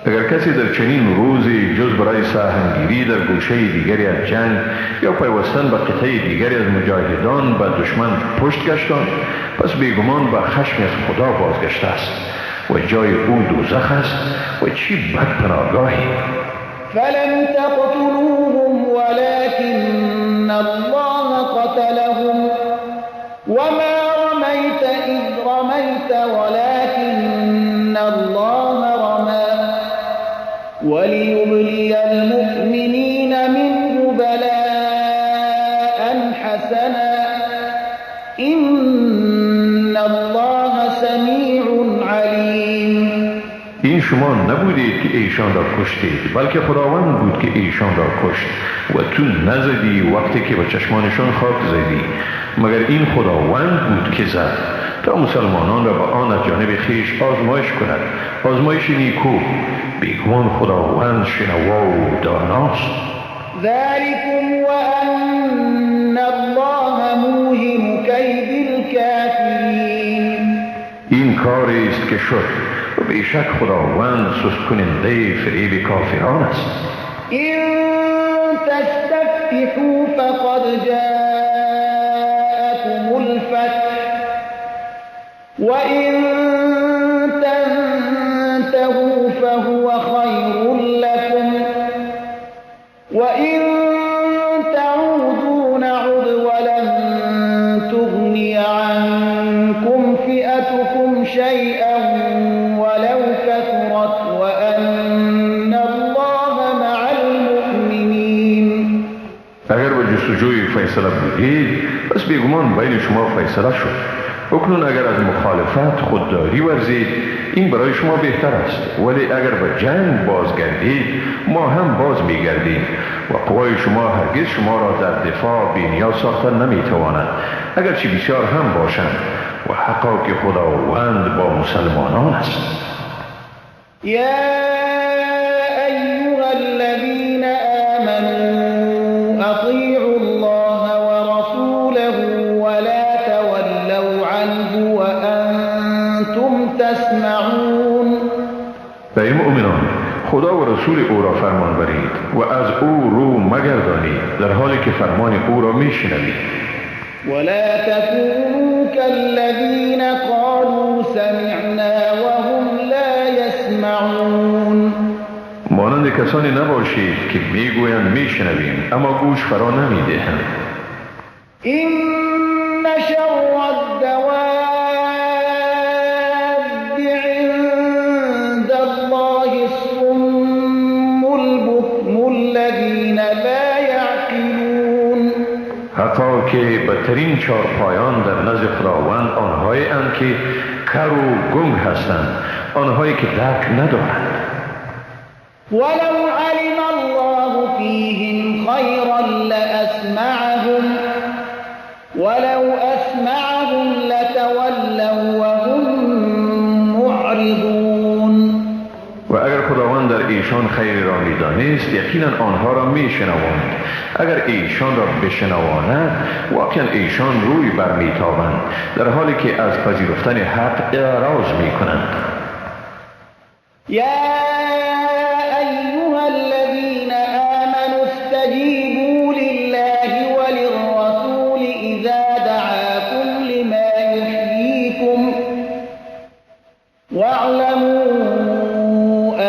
اگر کسی در چنین روزی جز برای سهمگیری در گوشه دیگری از جنگ یا پیوستن به قطعه دیگری از مجاهدان به دشمن پشت گشتان، پس بیگمان به خشم از خدا بازگشته است و جای او دوزخ است و چی بد پناهگاهی. فلم تقتلوهم ولكن الله قتلهم وما رمیت اذ رمیت ولكن الله رمی وليبلي المؤمنين منه بلاء حسنا إن الله سميع عليم. این شما نبودید که ایشان را کشتید، بلکه خداوند بود که ایشان را کشت و تو نزدی وقتی که به چشمانشان خاک زدی، مگر این خداوند بود که زد تا مسلمانان را به آن از جانب خویش آزمایش کند، آزمایش نیکو. بیگمان خداوند شنوا و داناست. ذلكم وأن الله موهن كيد الكافرين. این کاری است که شد و بیشک خداوند سست کننده فریب کافران است. این تستفتحوا فقد جاءكم الفتح وإن تنتهوا فهو خير لكم وإن تعودوا نعد ولن تغني عنكم فئتكم شيئا ولو كثرت وأن الله مع المؤمنين. اگر به جستجوی فیصله بودید پس بیگمان بین شما فیصله شد. اکنون اگر از مخالفت خودداری ورزید این برای شما بهتر است، ولی اگر به جنگ بازگردید ما هم باز میگردیم و قوای شما هرگز شما را در دفاع بی‌نیاز ساخته نمیتواند، اگرچه بسیار هم باشند، و حقا که خداوند با مسلمانان است. یا ایها الذین آمنوا اطیعوا الله ورسوله ولا تولوا عنه وانتم تسمعون. ای مؤمنان، خدا و رسول او را فرمان برید و از او رو مگردانید در حالی که فرمان او را میشنوید. ولا تكونوا كالذين قالوا سمعنا وهم لا يسمعون. مانند کسانی نباشید که میگویند میشنویم اما گوش فرا نمیدهند. این شر الدواب عند الله الصم البكم الذين لا يعقلون. حتی که بدترین چارپایان در نزد خداوند آنهایی اند که کر و گنگ هستند، آنهایی که درک ندارند. ولو علم الله فیهم خیرا لأسمعهم ولو أسمعهم لتولوا وهم معرضون. و اگر خداوند در ایشان خیر را میدانست یقینا آنها را میشنواند. اگر ایشان را بشنواند واقعا ایشان روی برمیتابند، در حالی که از پذیرفتن حق اعراض میکنند. یا ایها الذین آمنوا استجیبوا لله وللرسول اذا دعاکم لما یحییکم واعلموا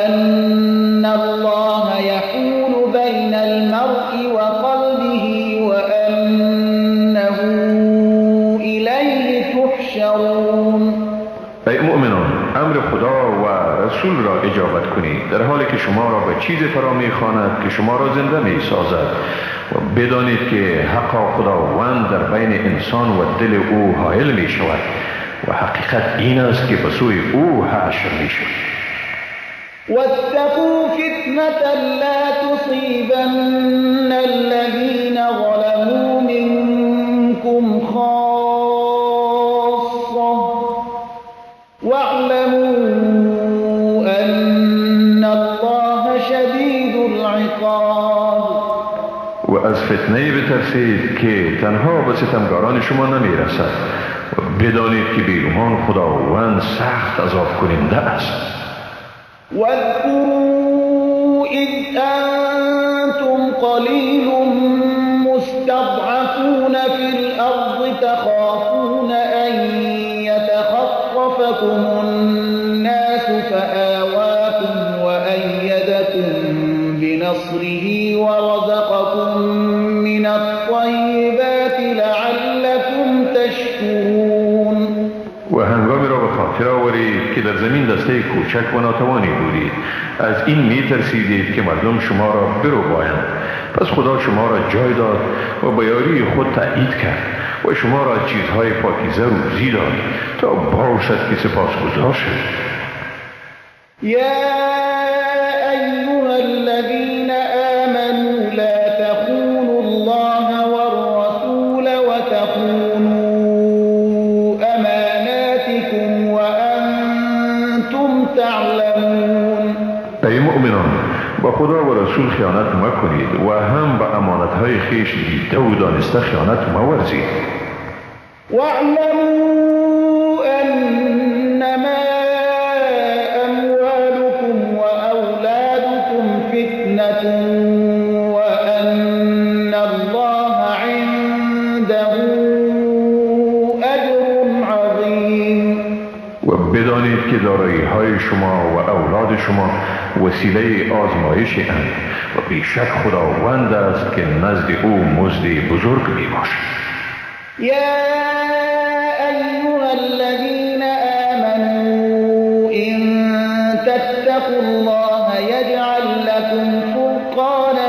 أن الله يحول بين المرء وقلبه وأنه إليه تحشرون. ای مؤمنان، امر خدا و رسول را اجابت کنید در حالی که شما را به چیز فرا می‌خواند که شما را زنده می‌سازد، و بدانید که حق خداوند در بین انسان و دل او حائل می‌شود و حقیقت این است که به سوی او حشر می‌شود. واتقوا فتنة لا تصيبن الذين ظلموا منكم خاصة واعلموا أن الله شديد العقاب. و از فتنه بترسید که تنها به ستمگاران شما نمیرسد، و بدانید که بیگمان خداوند سخت عذاب کننده است. واذكروا إذ أنتم قليل مستضعفون في الأرض تخافون أن يتخطفكم الناس فآواكم وأيدكم بنصره ورزقكم من الطيبات لعلكم تشكرون. و هنگامی را به خاطر آورید که در زمین دسته کوچک و ناتوانی بودید، از این میترسیدید که مردم شما را بربایند، پس خدا شما را جای داد و با یاری خود تأیید کرد و شما را چیزهای پاکیزه روزی داد تا باشد که سپاسگزار شوید. یا ایها الذین آمنوا لا تخونوا الله والرسول وتخونوا اماناتكم وانتم تعلمون. ای مؤمنان، با خدا و رسول خیانت مکنید و هم به امانتهای خویش دیده و دانسته خیانت مورزید. واعلموا انما که دارایی های شما و اولاد شما وسیله آزمایش اند و بیشک خداوند است که نزد او مزد بزرگ می باشد. یا ایها الذین آمنوا ان تتقوا الله یجعل لكم فرقانا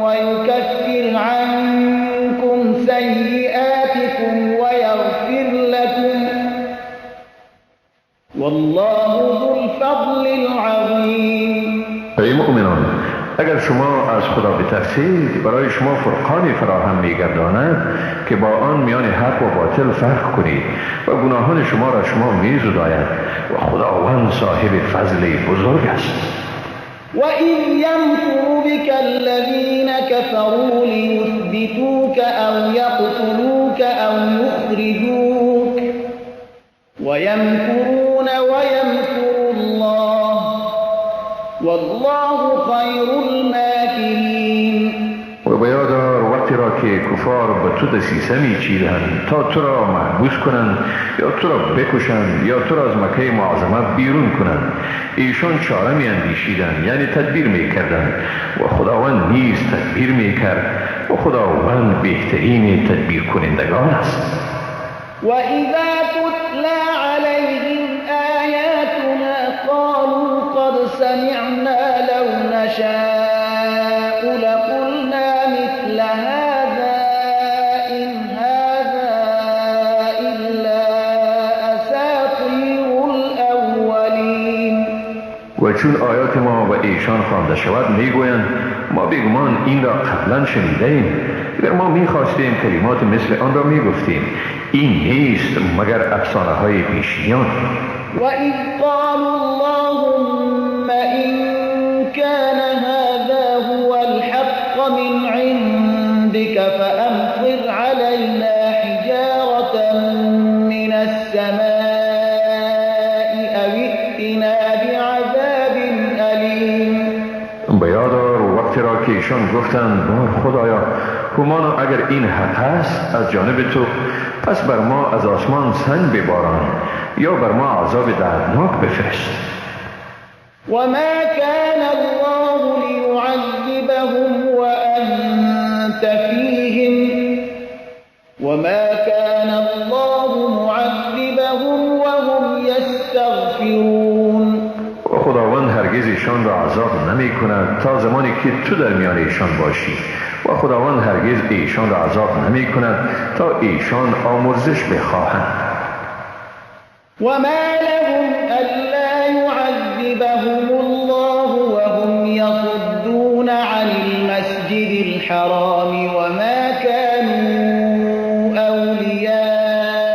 ویکفر عنكم سیئاتكم ویغفر لكم والله ذو الفضل العظیم. ای مؤمنان، اگر شما از خدا بترسید برای شما فرقانی فراهم می‌گرداند که با آن میان حق و باطل فرق کنید و گناهان شما را شما می‌زداید و خداوند صاحب فضل بزرگ است. وَإِذْ يَمْكُرُ بِكَ الَّذِينَ كَفَرُوا لِيُثْبِتُوكَ أَوْ يَقْتُلُوكَ أَوْ يُخْرِجُوكَ وَيَمْكُرُونَ وَيَمْكُرُ الله والله خیر الماکرین. و به یاد آور وقتی را که کفار به تو دسیسه میچیدند تا تو را محبوس کنند یا تو را بکشند یا تو را از مکه معظمه بیرون کنند. ایشان چاره میاندیشیدند، یعنی تدبیر میکردند و خداوند نیز تدبیر میکرد و خداوند بهترین تدبیر کنندگان است. وَإِذَا تُتْلَى عَلَيْهِمْ آيَاتُنَا قَالُوا قَدْ سَمِعْنَا لَوْ نَشَاءُ لَقُلْنَا مِثْلَ هَذَا إِنْ هَذَا إِلَّا أَسَاطِيرُ الْأَوَّلِينَ. و چون آیات ما به ایشان خوانده شود میگویند ما بیگمان این را قبلا شنیده ایم، اگر ما میخواستیم کلمات مثل آن را میگفتیم، این نیست مگر افسانه های پیشینیان. وَإِذْ قَالُوا اللَّهُمَّ إِنْ كَانَ هَذَا هُوَ الْحَقَّ مِنْ عِنْدِكَ فَأَمْطِرْ عَلَيْنَا حِجَارَةً مِنَ السَّمَاءِ أَوِ ائْتِنَا بِعَذَابٍ أَلِيمٍ. به یاد آور وقتی را که ایشان گفتند بار خدایا، همانا اگر این حق است از جانب تو، پس بر ما از آسمان سنگ بباران یا بر ما عذاب دردناک بفرست. و ما کان الله لیعذبهم وانت فیهم و ما کان الله معذبهم وهم یستغفرون. و خداوند هرگز ایشان را عذاب نمی کند تا زمانی که تو در میان ایشان باشی، و خداوند هرگز ایشان را عذاب نمی کند تا ایشان آمرزش بخواهند. و ما لهم الا يعذبهم الله وهم يصدون عن المسجد الحرام وما كانوا أولياءه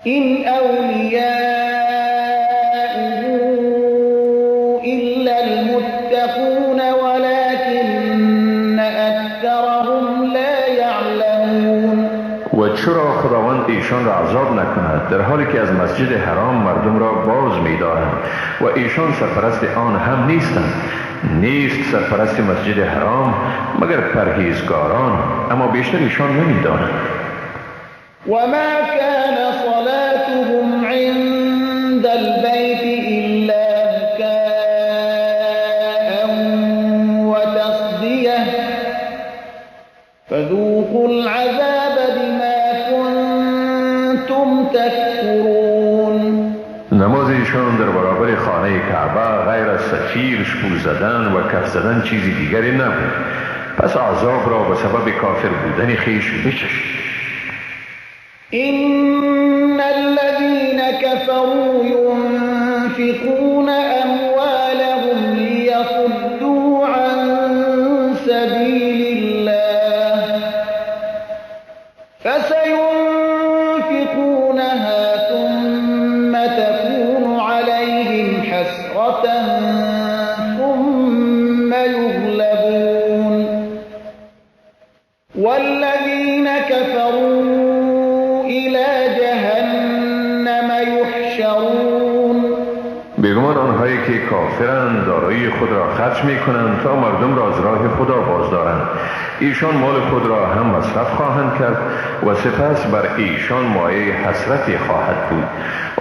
إن أولياؤه إلا المتقون ولكن أكثرهم لا يعلمون. و چرا خداوند ایشان را عذاب نکند در حالی که از مسجد حرام مردم را باز می‌دارند و ایشان سرپرست آن هم نیستند؟ نیست سرپرست مسجد حرام مگر پرهیزگاران، اما بیشتر ایشان نمی‌دانند. و ما كان صلاتهم عند البيت إلا مكاء وتصدية فذوقوا العذاب بما كنتم تكفرون. نماز ایشان در برابر خانه کعبه غیر از سفیر، شپول زدن و کف زدن چیزی دیگری نبود. پس عذاب را به سبب کافر بودن خویش بچشید. إن الذين كفروا ينفقون أموالهم ليصدوا عن سبيل الله فسينفقونها ثم تكون عليهم حسرة ثم يغلبون والذين كفروا إلى جهنم يحشرون. بیگمان آنهایی که کافرند دارایی خود را خرج میکنند تا مردم را از راه خدا باز دارند، ایشان مال خود را هم مصرف خواهند کرد و سپس بر ایشان مایه حسرتی خواهد بود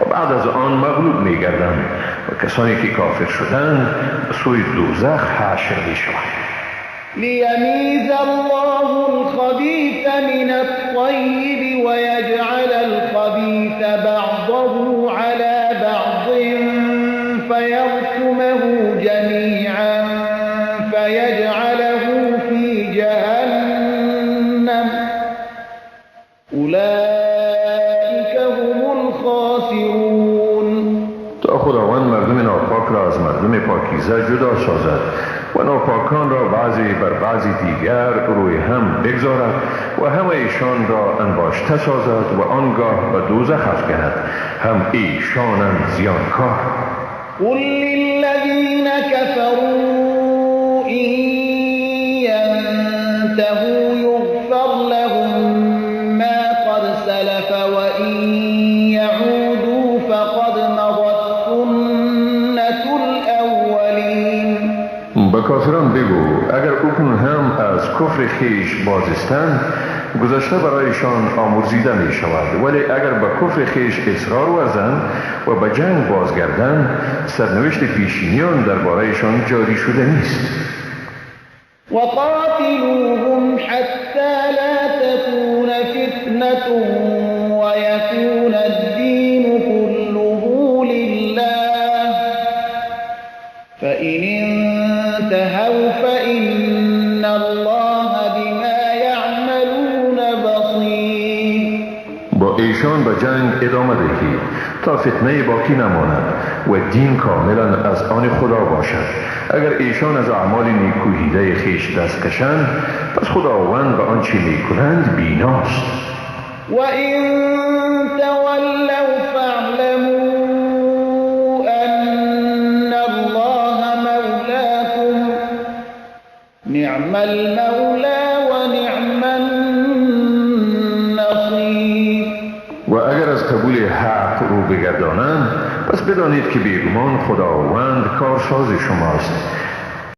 و بعد از آن مغلوب می‌گردند و کسانی که کافر شدند به سوی دوزخ حشر می‌شوند. لیمیز الله الخبیث من الطیب ویجعل الخبیث بعضه علی بعض فیرکمه جمیعا فیجعله فی جهنم اولئک هم الخاسرون. تا خداوند مردم ناپاک را از مردم پاکیزه جدا سازد و ناپاکان را بعضی بر بعضی دیگر روی هم بگذارد و همه ایشان را انباشته سازد و آنگاه به دوزخ افکند، هم ایشانند زیانکار. قل للذین كفروا إن ينتهوا يغفر لهم ما قد سلف وإن يعودوا فقد مضت سنة الأولين. به کافران بگو اگر اکنون هم از کفر خیش بازستند گذشته برایشان آمرزیده می شود، ولی اگر به کفر خیش اصرار ورزند و به جنگ بازگردند سرنوشت پیشینیان دربارهشان جاری شده نیست. وقاتلوهم حتی لا تكون فتنة ويكون الدين كله لله فإن انتهوا فإن الله بما يعملون بصير. با ایشان به جنگ ادامه دهید تا فتنه باقی نماند و دین کاملا از آن خدا باشد. اگر ایشان از اعمال نیکوهیده خویش دست کشند پس خداوند به آنچه میکنند بیناست. و این تولوا فاعلموا ان الله مولاکم نعم المولا و نعم النصیر. و اگر از قبول حق رو بگردانند پس بدانید که بیگمان خداوند کارساز شماست.